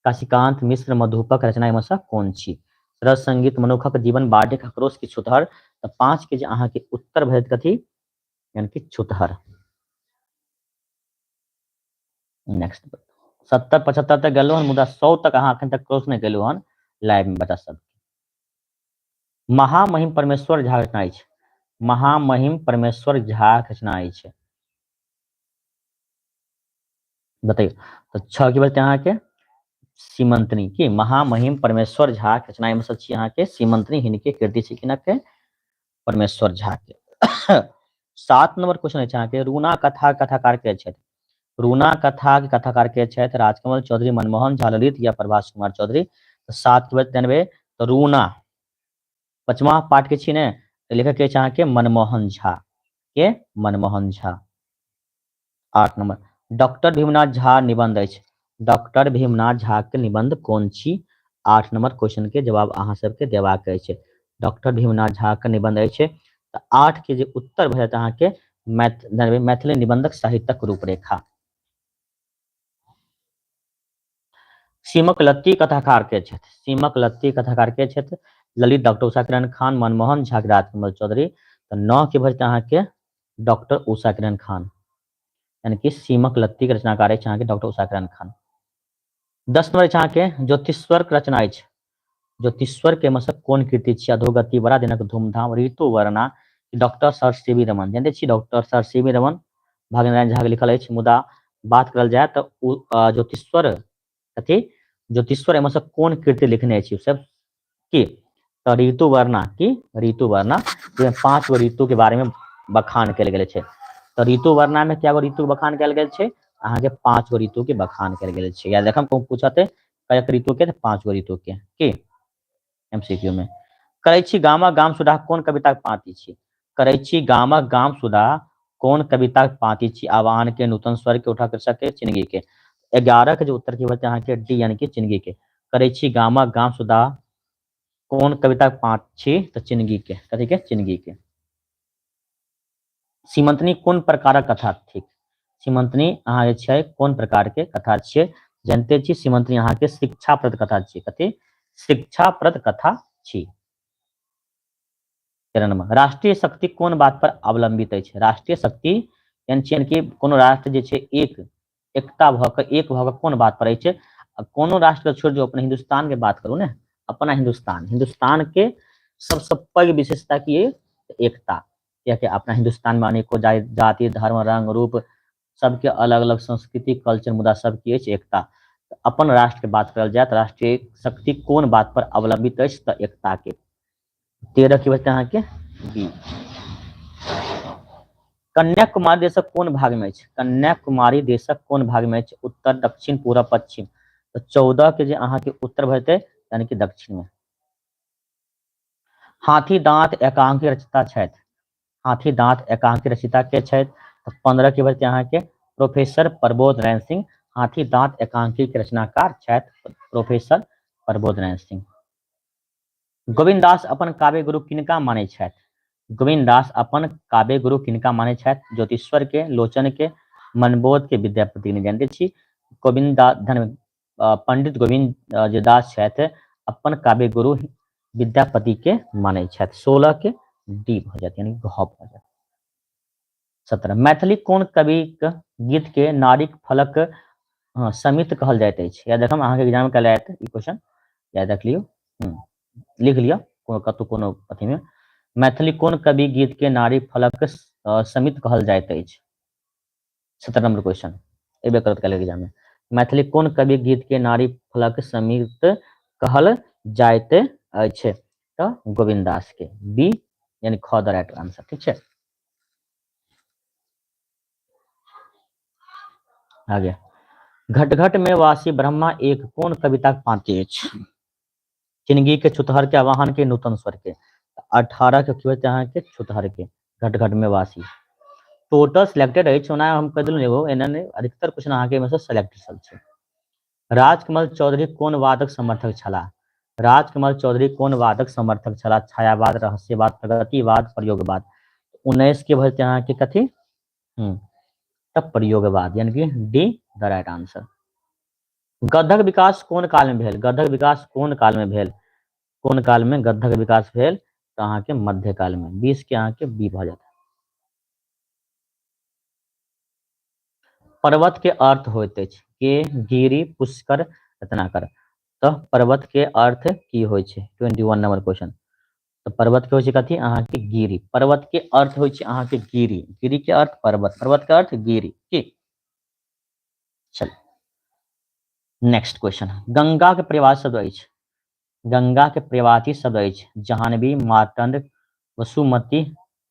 काशीकांत मिश्र मधुपक रचना एहिमे सँ कोन छी? रस संगीत, मनुखक जीवन, बाढ़िक आक्रोश की छुतहर। तऽ 5 के जे अहाँके उत्तर भऽ जायत कथी? यानी कि छुतहर। नेक्स्ट, 70 75 तक गेलहुँ हन, मुदा 100 तक अहाँ अखन तक क्रॉस नहि केलहुँ हन लाइव में बच्चा सब। महामहिम परमेश्वर झा रचना अछि। महामहिम परमेश्वर झा रचना अछि, बतैयौ। तऽ 6 की बजते अहाँके सीमंतनी। की महामहिम परमेश्वर झा रचना एहिमे सँ छी अहाँके सीमंतनी, हिनके कृति छी किनक? परमेश्वर झा के। 7 नंबर क्वेश्चन अछि अहाँके, रूना कथा कथाकार के छथि? रूना कथा के कथाकार के छथि? राजकमल चौधरी, मनमोहन झा ललित या प्रभास कुमार चौधरी। तऽ 7 के बजते जानबे तऽ रूना पचमा पाठ के छी ने, लेखक के अहाँके मनमोहन झा के, मनमोहन झा। 8 नंबर, डॉक्टर भीमनाथ झा निबंध अछि। डॉक्टर भीमनाथ झा के निबंध कोन छी? 8 नंबर क्वेश्चन के जवाब अहाँ सबके देबाक अछि। डॉक्टर भीमनाथ झा के निबंध अछि, तऽ 8 के जे उत्तर भऽ जायत अहाँके मैथिली निबंधक साहित्यक रूपरेखा। सीमक लत्ती कथाकार के छथि? सीमक लत्ती कथाकार के छथि? ललित, डॉक्टर उषा किरण खान, मनमोहन झा, राजकमल चौधरी। तऽ 9 के भऽ जेतै अहाँके डॉक्टर उषा किरण खान। यानी कि सीमक लत्ती के रचनाकार अछि अहाँके डॉक्टर उषाकिरण खान। 10 नंबर अछि अहाँके ज्योतिश्वर के रचना अछि। ज्योतिश्वर के में से कोन कृति छी? अधोगति, बड़ा दिनक धूमधाम, Ritu Varna, doctor sir C V Raman. जानते छी doctor sir C V Raman Bhagyanarayan Jha के लिखल अछि, मुदा बात करल जाय तऽ ज्योतिश्वर कथी ज्योतिश्वर एहिमे से कोन कृति लिखने अछि सब की? तऽ ऋतु वर्णा। की? ऋतु वर्णा, जाहिमे 5 गो ऋतु के बारे में बखान कयल गेल छै। तऽ ऋतु वर्णा में कए गो ऋतु के बखान कयल गेल छै? अहाँके 5 गो ऋतु के बखान कयल गेल छै। याद रखम, कहूँ पूछते कएक ऋतु के? 5 गो ऋतु के। की एमसीक्यू में करै छी गामक गाम सुधा कोन कविता के पाँति छी? करै छी गामक गाम सुधा कोन कविता के पाँति छी? आह्वान के, नूतन स्वर के, उठा कर सके, चिनगी के। 11 के जो उत्तर की होते अहाँके डी, यानी कि चिनगी के। करै छी गामक गाम सुधा कोन कविता के पाँति छी? तऽ चिनगी के। कथी के? चिनगी के। सीमंतनी कोन प्रकारक कथा थिक? सीमंतनी अहाँ जे छै कोन प्रकार के कथा छियै? जानते छी सीमंतनी अहाँके शिक्षाप्रद कथा छियै। कथी? शिक्षाप्रद कथा छी। 13 नंबर, राष्ट्रीय शक्ति कोन बात पर अवलंबित अछि? राष्ट्रीय शक्ति यानी छियन कि कोनो राष्ट्र जे छै एक एकता भऽ कऽ एक भऽ कऽ कोन बात पर अछि? कोनो राष्ट्र के छोड़ि दियौ, अपना हिंदुस्तान के बात करू ने, अपना हिंदुस्तान, हिंदुस्तान के सबसँ पैघ विशेषता की अइ? एकता। कियाकि अपना हिंदुस्तान में अनेको जाति, धर्म, रंग, रूप, सबके अलग अलग संस्कृति, कल्चर, मुदा सबके अछि एकता। अपन राष्ट्र के बात करल जाय तऽ राष्ट्रीय शक्ति कोन बात पर अवलंबित अछि? तऽ एकता के। 13 की बचते अहाँके बी। कन्याकुमारी देशक कोन भाग में अछि? कन्याकुमारी देशक कोन भाग में अछि? उत्तर, दक्षिण, पूरब, पश्चिम। तऽ 14 के जे अहाँके उत्तर भऽ जेतै यानी कि दक्षिण में। हाथी दांत एकांकी रचयिता छथि। हाथी दांत एकांकी रचयिता के छथि? तऽ 15 के बचते अहाँके प्रोफेसर प्रबोध नारायण सिंह। हाथी दांत एकांकी के रचनाकार छथि प्रोफेसर प्रबोध नारायण सिंह। गोविन्द दास अपन काव्य गुरु किनका मानै छथि? गोविन्द दास अपन काव्य गुरु किनका मानै छथि? ज्योतिश्वर के, लोचन के, मनबोध के, विद्यापति के। जानते छी गोविन्द दास धन पंडित गोविन्द जे दास छथि अपन काव्य गुरु विद्यापति के मानै छथि। 16 के डी भऽ जायत, यानी घ भऽ जायत। 17 मैथिली कोन कवि के गीत के नारीक फलक समित कहल जाइत अछि? याद रखब अहाँके एग्जाम काल्हि आयत ई क्वेश्चन, याद रख लियौ, लिख लिअ कतहु कोनो अथी में। मैथिली कोन कवि गीत के नारी फलक समित कहल जाइत अछि? 17 नंबर क्वेश्चन एबे करत काल्हि एग्जाम में। मैथिली कोन कवि गीत के नारी फलक समित कहल जाइत अछि? तऽ गोविन्द दास के, बी यानी ख द राइट आंसर। ठीक छै, आगे घट घट में वासी ब्रह्मा एक कोन कविता के पांति अछि? चिनगी के, छुतहर के, आवाहन के, नूतन स्वर के। 18 के की होतै अहाँके? छुतहर के, घट घट में वासी। टोटल सिलेक्टेड अछि, ओना हम कहि देलहुँ एगो एना नहि, अधिकतर क्वेश्चन अहाँके एहिमे से सिलेक्टेड सब छै। राजकमल चौधरी कोन वादक समर्थक छलाह? राजकमल चौधरी कोन वादक समर्थक छलाह? छायावाद, रहस्यवाद, प्रगतिवाद, प्रयोगवाद। 19 के भऽ जेतै अहाँके कथी? तब प्रयोगवाद, यानी कि डी द राइट आंसर। गद्धक विकास कोन काल में भेल? गद्धक विकास कोन काल में भेल? कोन काल में गद्धक विकास भेल? तऽ अहाँके मध्यकाल में। 20 के अहाँके बी भऽ जायत। पर्वत के अर्थ होइत अछि के? गिरी, पुष्कर, रत्नाकर। तऽ पर्वत के अर्थ की होइ छै? 21 नंबर क्वेश्चन। तऽ पर्वत के होइ छै कथी? अहाँके गिरी। पर्वत के अर्थ होइ छै अहाँके गिरी। गिरी के अर्थ पर्वत, पर्वत के अर्थ गिरी। की चल नेक्स्ट क्वेश्चन। गंगा के पर्यायवाची शब्द अछि। गंगा के पर्यायवाची शब्द अछि जाह्नवी, मार्तंड, वसुमती,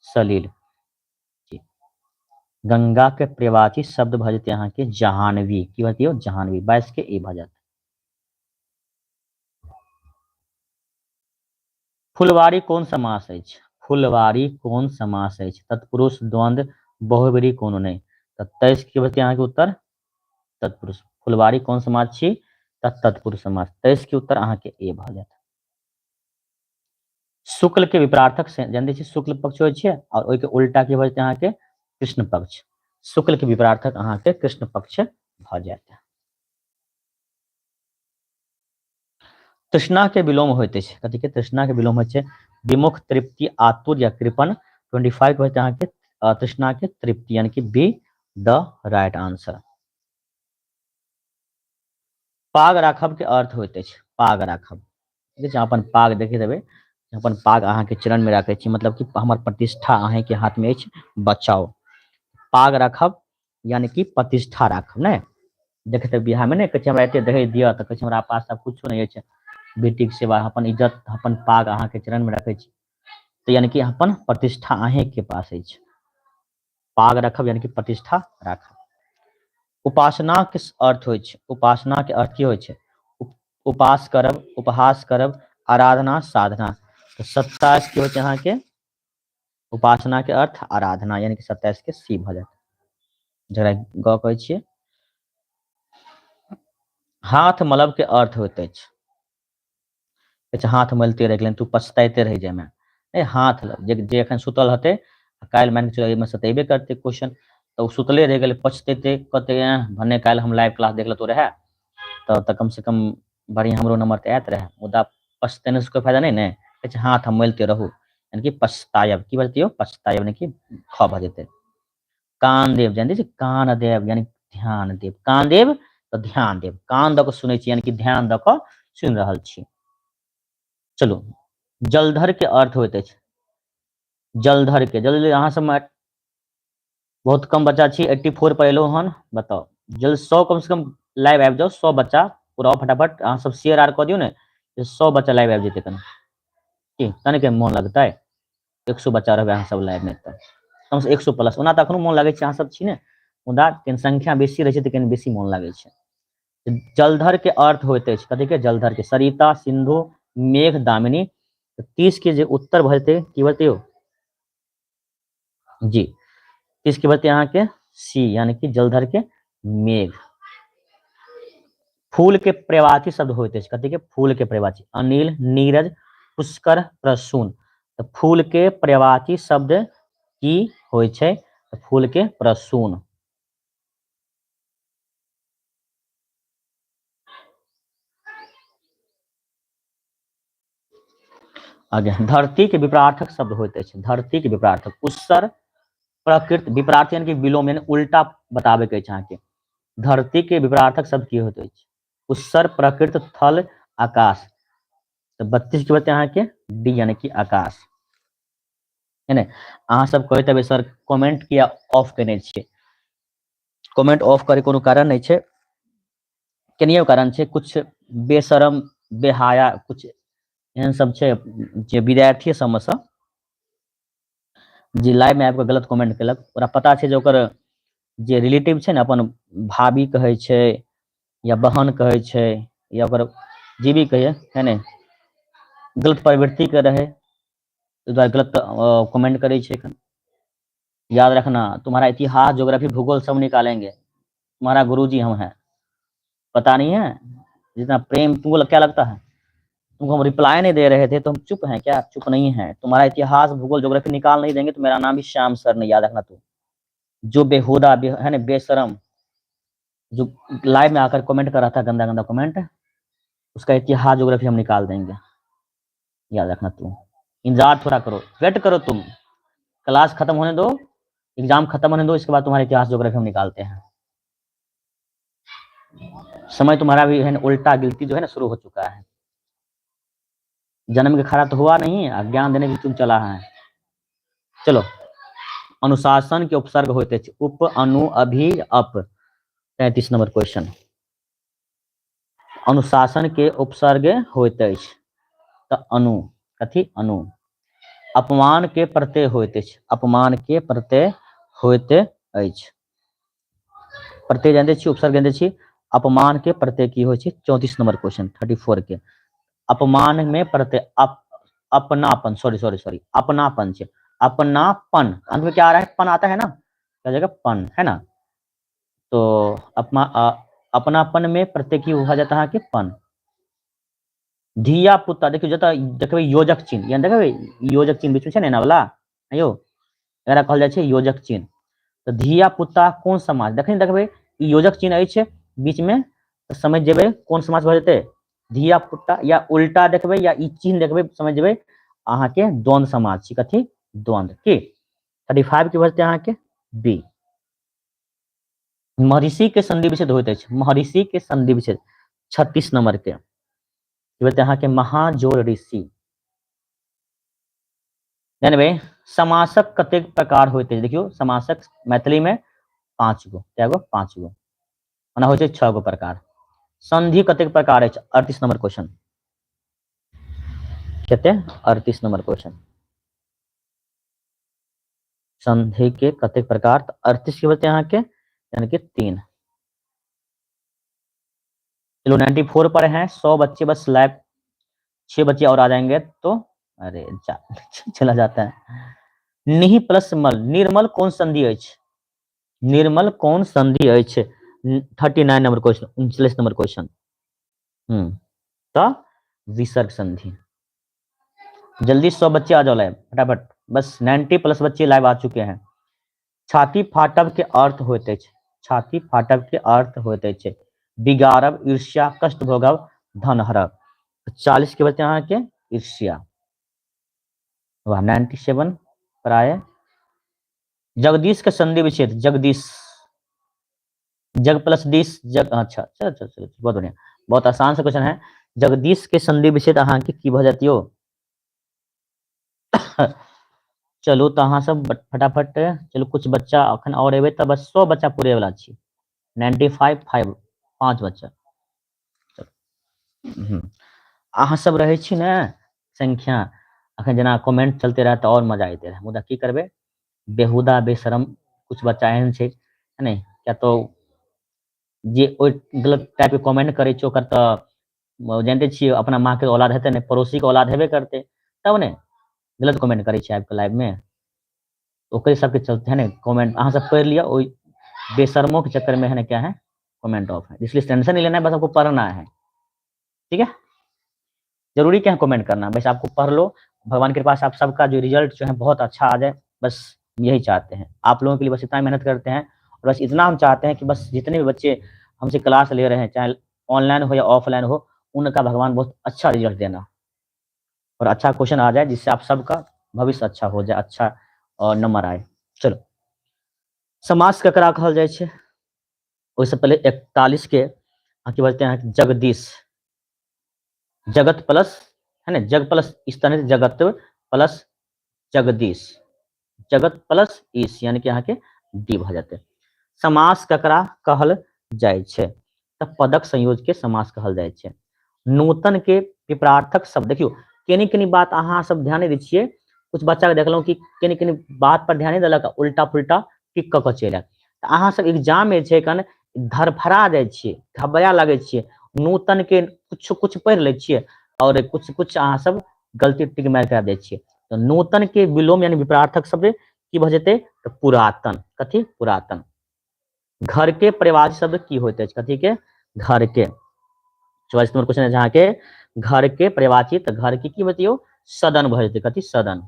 सलील। गंगा के पर्यायवाची शब्द भऽ जेतै अहाँके जाह्नवी। की भऽ जेतै? जाह्नवी। 22 के ए भऽ जायत। फुलवारी कोन समास अछि? फुलवारी कोन समास अछि? तत्पुरुष, द्वंद्व, बहुव्रीहि, कोनो नहि। तऽ 23 के भऽ जेतै अहाँके उत्तर तत्पुरुष। फुलवारी कोन समास छी? तऽ तत्पुरुष समास। 23 के उत्तर अहाँके ए भऽ जायत। शुक्ल के विपरार्थक से जानते छी शुक्ल पक्ष होइ छै और ओहिके उल्टा की भऽ जेतै अहाँके कृष्ण पक्ष। शुक्ल के विपरार्थक अहाँके कृष्ण पक्ष भऽ जायत। तृष्णा के विलोम होइत अछि। कथी के? तृष्णा के विलोम होइ छै विमुख, तृप्ति, आतुर या कृपण। 25 के होइत अहाँके तृष्णा के तृप्ति, यानी कि बी The right answer. पाग राखब के अर्थ होइत अछि, पाग राखब ठीक छै, अपन पाग देखैत हेबै, अपन पाग अहाँके चरण में राखै छी, मतलब कि हमर प्रतिष्ठा अहींके हाथ में अछि, बचाउ। पाग राखब यानी कि प्रतिष्ठा राखब ने। देखैत हेबै बियाह में ने कहै छै हमरा एते दहेज दिअ, तऽ कहै छै हमरा पास सब कुछो नहि अछि, बेटीके सेवा, अपन इज्जत, अपन पाग अहाँके चरण में रखै छी, तऽ यानी कि अपन प्रतिष्ठा अहींके पास अछि। पाग रखब यानी कि प्रतिष्ठा राखब। उपासना के अर्थ होइ छै, उपासना के अर्थ की होइ छै? उपास करब, उपहास करब, आराधना, साधना। तऽ 27 की होइ छै अहाँके? उपासना के अर्थ आराधना, यानी कि 27 के सी भऽ जायत, जकरा ग कहै छियै। हाथ मलब के अर्थ होइत अछि, अच्छा हाथ मलते रहि गेलनि, तू पछताइते रहि जाइमे। ए हाथ जे एखन सुतल हेतै, काल्हि मानि कऽ चलू एहिमे सतेबे करतै क्वेश्चन, तऽ ओ सुतले रहि गेलै, पछतेतै, कहतै एँ भने काल्हि हम लाइव क्लास देख लेतौ रहए तऽ कम से कम बढ़िआँ हमरो नंबर तऽ आयत रहए, मुदा पछतेने से कोइ फायदा नहि ने। कहै छै हाथ हम मलिते रहू, यानी कि पछतायब, की बजतै यौ? पछतायब, यानी कि ख भऽ जेतै। कान देब, जानि दै छै कान देब यानी ध्यान देब, कान देब तऽ ध्यान देब, कान दऽ कऽ सुनै छी यानी कि ध्यान दऽ कऽ सुनि रहल छी। चलू, जलधर के अर्थ होइत अछि, जलधर के, जल्दी अहाँ सब बहुत कम बच्चा छी, 84 पर एलहुँ हन, बताउ जल्द 100 कम से कम लाइव आबि जाउ, 100 बच्चा पुराउ फटाफट, अहाँ सब शेयर आर कऽ दियौ ने, 100 बच्चा लाइव आबि जेतै कनि, की तनिक मोन लगतै, 100 बच्चा रहबै अहाँ सब लाइव में तऽ कम से 100 प्लस। ओना तऽ अखनो मोन लगै छै अहाँ सब छी ने, मुदा कनि संख्या बेसी रहै छै तऽ कनि बेसी मोन लगै छै। जलधर के अर्थ होइत अछि कथी के? जलधर के, सरिता, सिंधु, मेघ, दामिनी। 30 के जे उत्तर भऽ जेतै की भऽ जेतै यौ? जी 30 के भऽ जेतै अहाँके सी, यानी कि जलधर के मेघ। फूल के पर्यायवाची शब्द होइत अछि कथी के? फूल के पर्यायवाची, अनिल, नीरज, पुष्कर, प्रसून। तऽ फूल के पर्यायवाची शब्द की होइ छै? तऽ फूल के प्रसून। आगे, धरती के विपरार्थक शब्द होइत अछि, धरती के विपरार्थक, उत्सर, प्रकृत, विपरार्थ यानी कि विलोम, यानी उल्टा बताबे के अछि अहाँके। धरती के विपरार्थक शब्द की होइत अछि? उत्सर, प्रकृत, थल, आकाश। तऽ 32 के बते अहाँके डी, यानी कि आकाश, है ने। अहाँ सब कहैत हेबै सर कमेंट किया ऑफ केने छियै? कमेंट ऑफ करे कोनो कारण नहि छै, केनियो कारण छै, कुछ बेशरम बेहाया कुछ एहन सब छै जे विद्यार्थी सबमे सँ जे लाइव में आबि कऽ गलत कमेंट केलक, ओकरा पता छै जे ओकर जे रिलेटिव छै ने, अपन भाभी कहै छै या बहन कहै छै या ओकर जे भी कहै है ने, गलत प्रवृत्ति के रहै, ताहि दुआरे गलत कमेंट करै छै। एखन याद रखना, तुम्हारा इतिहास, ज्योग्राफी, भूगोल सब निकालेंगे, तुम्हारा गुरुजी हम हैं, पता नहीं है जितना प्रेम तुमको क्या लगता है, तुमको हम रिप्लाई नहीं दे रहे थे तो हम चुप हैं क्या? चुप नहीं हैं। तुम्हारा इतिहास, भूगोल, ज्योग्राफी निकाल नहीं देंगे तो मेरा नाम भी श्याम सर नहीं, याद रखना। तू जो बेहुदा है ना, बेशरम जो लाइव में आकर कमेंट कर रहा था गंदा गंदा कमेंट, उसका इतिहास ज्योग्राफी हम निकाल देंगे, याद रखना। तू इंतजार थोड़ा करो, वेट करो, तुम क्लास खत्म होने दो, एग्जाम खत्म होने दो, इसके बाद तुम्हारा इतिहास ज्योग्राफी हम निकालते हैं। समय तुम्हारा भी है ना, उल्टा गिनती जो है ना शुरू हो चुका है। जन्म के खड़ा तो हुआ नहीं, ज्ञान देने भी तुम चला है। चलो, अनुशासन के उपसर्ग होते हैं उप, अनु, अभि, अप। 33 नंबर क्वेश्चन, अनुशासन के उपसर्ग होते अछि तऽ अनु, कथी? अनु। अपमान के प्रत्यय होइत अछि, अपमान के प्रत्यय होइत अछि, प्रत्यय जानते छी, उपसर्ग जानते छी, अपमान के प्रत्यय की होइ छै? 34 नंबर क्वेश्चन, 34 के अपमान में प्रत्यय अपनापन, सॉरी सॉरी सॉरी, अपनापन छै, अपनापन, अंत में क्या आ रहा है? पन आता है ना, क्या जाएगा? पन, है ना। तो अपनापन में प्रत्यय की हो जाता है कि पन। धिया पुता, देखियौ जतऽ देखबै योजक चिन्ह, यानी देखबै योजक चिन्ह बीच में छै ने एना वाला, यौ एकरा कहल जाइ छै योजक चिन्ह। तऽ धिया पुता कोन समाज, देखिन देखबै ई योजक चिन्ह अछि बीच में, तऽ समझ जेबै कोन समाज भऽ जेतै, धिया पुता। या उल्टा देखबै या ई चिन्ह देखबै समझ जेबै अहाँके द्वंद्व समाज छी, कथी? द्वंद्व। की 35 के भऽ जेतै अहाँके बी। महर्षि के संधि विच्छेद होइत अछि। महर्षि के संधि विच्छेद 36 नंबर के अहाँके महाजोर ऋषि। जानबे समासक कतेक प्रकार होइत अछि? देखियौ समासक मैथिली में 5 गो, कए गो? 5 गो, ओना होइ छै 6 गो प्रकार। संधि कतेक प्रकार अछि? 38 नंबर क्वेश्चन कते? 38 नंबर क्वेश्चन। संधि के कतेक प्रकार? तऽ 38 के बचते अहाँके यानी कि 3। चलो 94 पर हैं, 100 बच्चे बस लाइव, 6 बच्चे और आ जाएंगे तो अरे जा चला जाता है। निहि प्लस मल, निर्मल कौन संधि अछि? निर्मल कौन संधि अछि? 39 नंबर क्वेश्चन, 39 नंबर क्वेश्चन। तो विसर्ग संधि। जल्दी 100 बच्चे आ जाओ लाइव फटाफट, बस 90 प्लस बच्चे लाइव आ चुके हैं। छाती फाटब के अर्थ होइत अछि। छाती फाटब के अर्थ होइत अछि बिगाड़ब, ईर्ष्या, कष्ट भोगब, धन हरब। 40 के बच्चे अहाँके ईर्ष्या। वाह, 97 प्राय। जगदीश के संधि विच्छेद, जगदीश, जग प्लस दिस जग, अच्छा अच्छा अच्छा, अच्छा, बहुत बढ़िया, बहुत आसान से क्वेश्चन है। जगदीश के संधि विच्छेद अहाँके की भऽ जायत यौ? चलू तऽ अहाँ सब फटाफट चलू, कुछ बच्चा अखन और एबै तऽ बस 100 बच्चा पूरे वाला छी। 95 5 5 बच्चा। अहाँ सब रहै छी ने संख्या, अखन जेना कमेंट चलते रहत तऽ और मजा अयते रहै, मुदा की करबै, बेहुदा बेशरम कुछ बच्चा एहन छै है ने, किया तो जे ओहि गलत टाइप के कमेंट करै छै ओकर तऽ जानिते छियै अपना माँ के औलाद हेतै ने, पड़ोसी के औलाद हेबे करतै, तब ने गलत कमेंट करै छै आबि कऽ लाइव में, ओकरे सबके चलते है ने कमेंट। अहाँ सब पढ़ि लिअ, ओहि बेशर्मों के चक्कर में है ना क्या है कमेंट ऑफ है, इसलिए टेंशन नहीं लेना है, बस आपको पढ़ना है, ठीक है। जरूरी क्या है कमेंट करना, बस आपको पढ़ लो, भगवान के पास आप सबका जो रिजल्ट जो है बहुत अच्छा आ जाए, बस यही चाहते हैं। आप लोगों के लिए बस इतना मेहनत करते हैं और बस इतना हम चाहते हैं कि बस जितने भी बच्चे हमसे क्लास ले रहे हैं, चाहे ऑनलाइन हो या ऑफलाइन हो, उनका भगवान बहुत अच्छा रिजल्ट देना और अच्छा क्वेश्चन आ जाए, जिससे आप सबका भविष्य अच्छा हो जाए, अच्छा और नंबर आए। चलो समास ककरा कहल जाइ छै? ओहिसँ पहिले 41 के अहाँ की बजते हैं जगदीश, जगत प्लस है ना, जग प्लस इस तरह से जगत प्लस जगदीश, जगत प्लस ईश, यानी कि अहाँके डी भऽ जेतै। समास ककरा कहल जाइ छै? तऽ पदक संयोज के समास कहल जाइ छै। नूतन के विपरार्थक शब्द, देखियौ केनी केनी बात अहाँ सब ध्यान नहि दै छियै, कुछ बच्चा के देखलहुँ कि केनी केनी बात पर ध्यान नहि देलक, उल्टा पुल्टा टिक कऽ कऽ चलि आयल। तऽ अहाँ सब एग्जाम मे छै कन धरफड़ा जाइ छियै, घबरा लगै छियै, नूतन के कुछ कुछ पढ़ि लै छियै और कुछ कुछ अहाँ सब गलती टिक मारि कऽ दै छियै। तऽ नूतन के विलोम यानी विपरार्थक शब्द की भऽ जेतै? तऽ पुरातन। कथी? पुरातन। घर के परिवार शब्द की होइत अछि? कथी के? घर के। 44 नंबर क्वेश्चन अछि अहाँके, घर के परिवाची, तऽ घर के की बतियौ? सदन भऽ जेतै। कथी? सदन।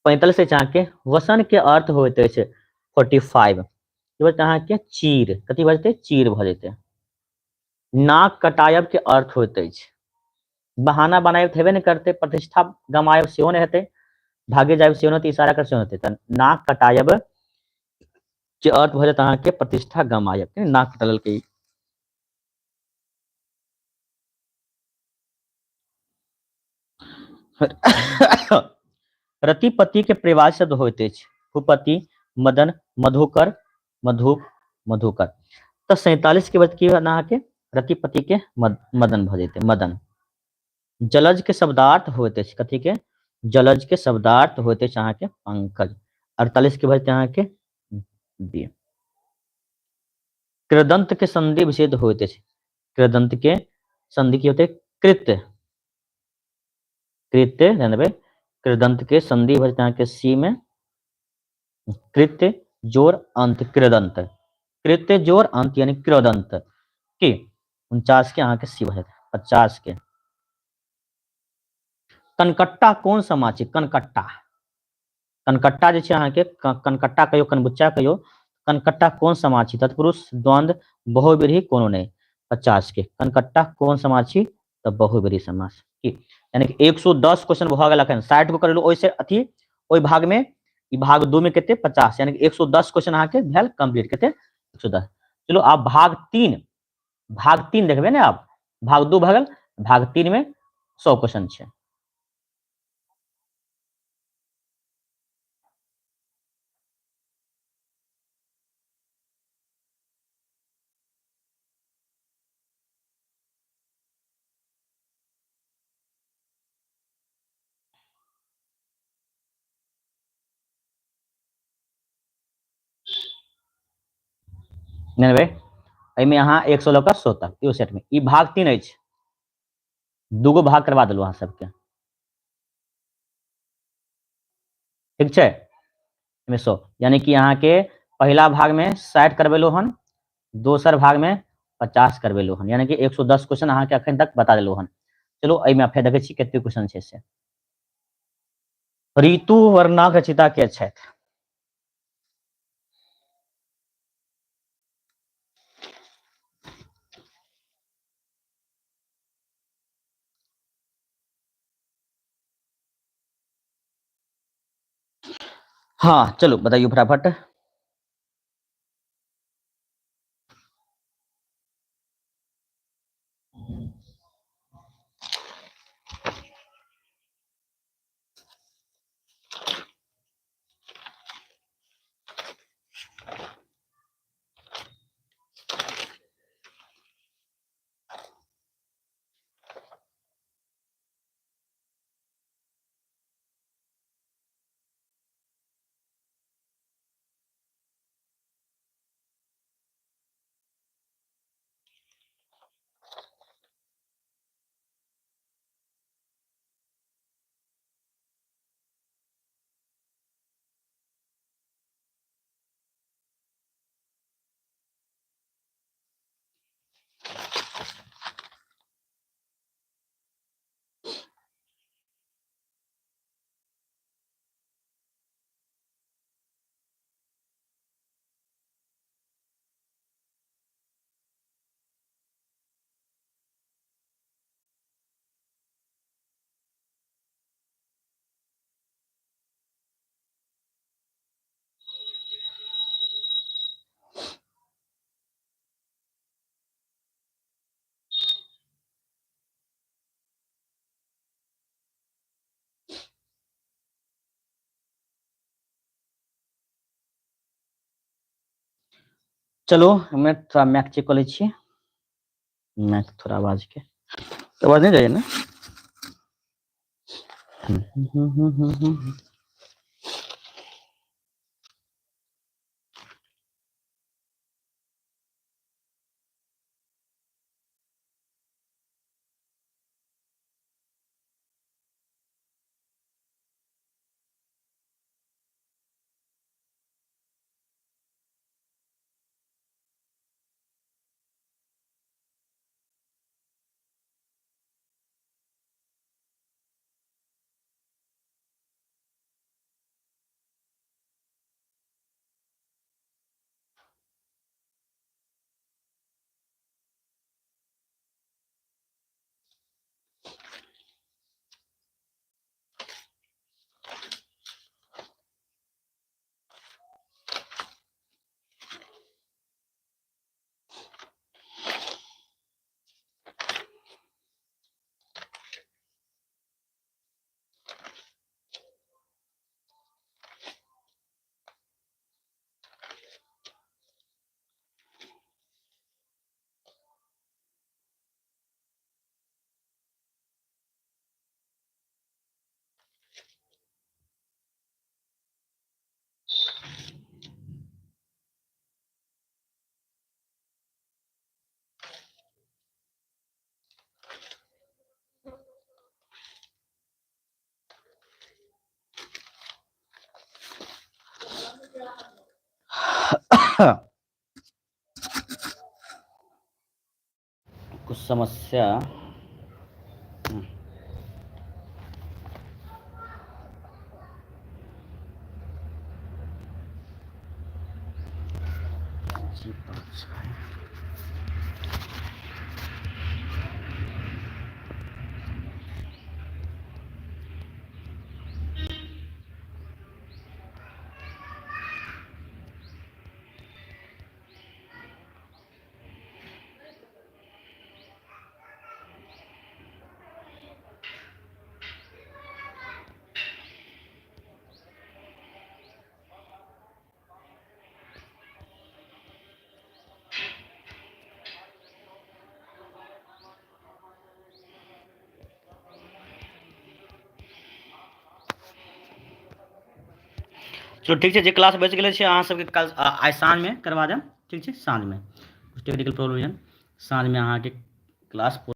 45 अछि अहाँके, वसन के अर्थ होइत अछि 45, की भऽ जेतै अहाँके? चीर। कथी भऽ जेतै? चीर भऽ जेतै। नाक कटायब के अर्थ होइत अछि बहाना बनायब तऽ हेबे नहि करतै, प्रतिष्ठा गमायब सेहो नहि हेतै, भागे जायब सेहो नहि हेतै, इशारा कर सेहो नहि हेतै। तऽ नाक कटायब के अर्थ भऽ जायत अहाँके प्रतिष्ठा गमायब, नाक कटा लेलकै। रतिपति के परिवार शब्द होइत अछि भूपति, मदन, मधुकर, मधुप, मधुकर। तऽ 47 के बाद की होत अहाँके? रतिपति के मदन भऽ जेतै, मदन। जलज के शब्दार्थ होइत अछि कथी के? जलज के शब्दार्थ होइत अछि अहाँके पंकज। 48 के भऽ जेतै अहाँके बी। कृदंत के संधि विच्छेद होइत अछि, कृदंत के संधि की होतै? कृत, कृत ध्यान देबै, कृदंत के संधि भऽ जेतै अहाँके सी में, कृत जोर अंत, कृदंत, कृत जोर अंत यानी कृदंत की 49 के अहाँके सी भऽ जेतै। 50 के कनकट्टा कोन समाज छै? कनकट्टा, कनकट्टा जे छै अहाँके कनकट्टा कहियो, कनबुच्चा कहियो, कनकट्टा कोन समाज छी? तत्पुरुष, द्वंद्व, बहुव्रीहि, कोनो नहि। 50 के कनकट्टा कोन समाज छी? तऽ बहुव्रीहि समास की, यानी कि 110 क्वेश्चन भऽ गेल अखन, 60 गो करेलहुँ ओहिसँ अथी ओहि भाग में, ई भाग 2 में कते 50, यानी कि 110 क्वेश्चन अहाँ के भेल कंप्लीट। कते 110। चलो आब भाग 3 देखबे ने, आब भाग 2 भऽ गेल, भाग 3 में 100 क्वेश्चन छै। नहि भाई, एहिमे अहाँ 100 लऽ कऽ 100 तक इहो सेट में ई भाग 3 अछि, दूगो भाग करवा देलहुँ अहाँ सबके, ठीक छै। एहिमे 100, यानी कि अहाँके पहिला भाग में 60 करबेलहुँ हन, दोसर भाग में 50 करबेलहुँ हन, यानी कि 110 क्वेश्चन अहाँके अखन तक बता देलहुँ हन। चलो एहिमे फेर देखै छी कते क्वेश्चन छै से। ऋतु वर्णाक रचयिता के छथि? हाँ चलो बताइए फटाफट। चलो हमें थोड़ा मैक चेक कर लै छियै, मैक थोड़ा आवाज के आवाज नहीं जाइए ना। कुछ समस्या जी 5 है। चलो ठीक छै, जे क्लास बचि गेलै छै अहाँ सबके काल्हि, आइ साँझमे करवा देब। ठीक छै, साँझमे किछु टेक्निकल प्रॉब्लम यऽ, साँझमे अहाँके क्लास।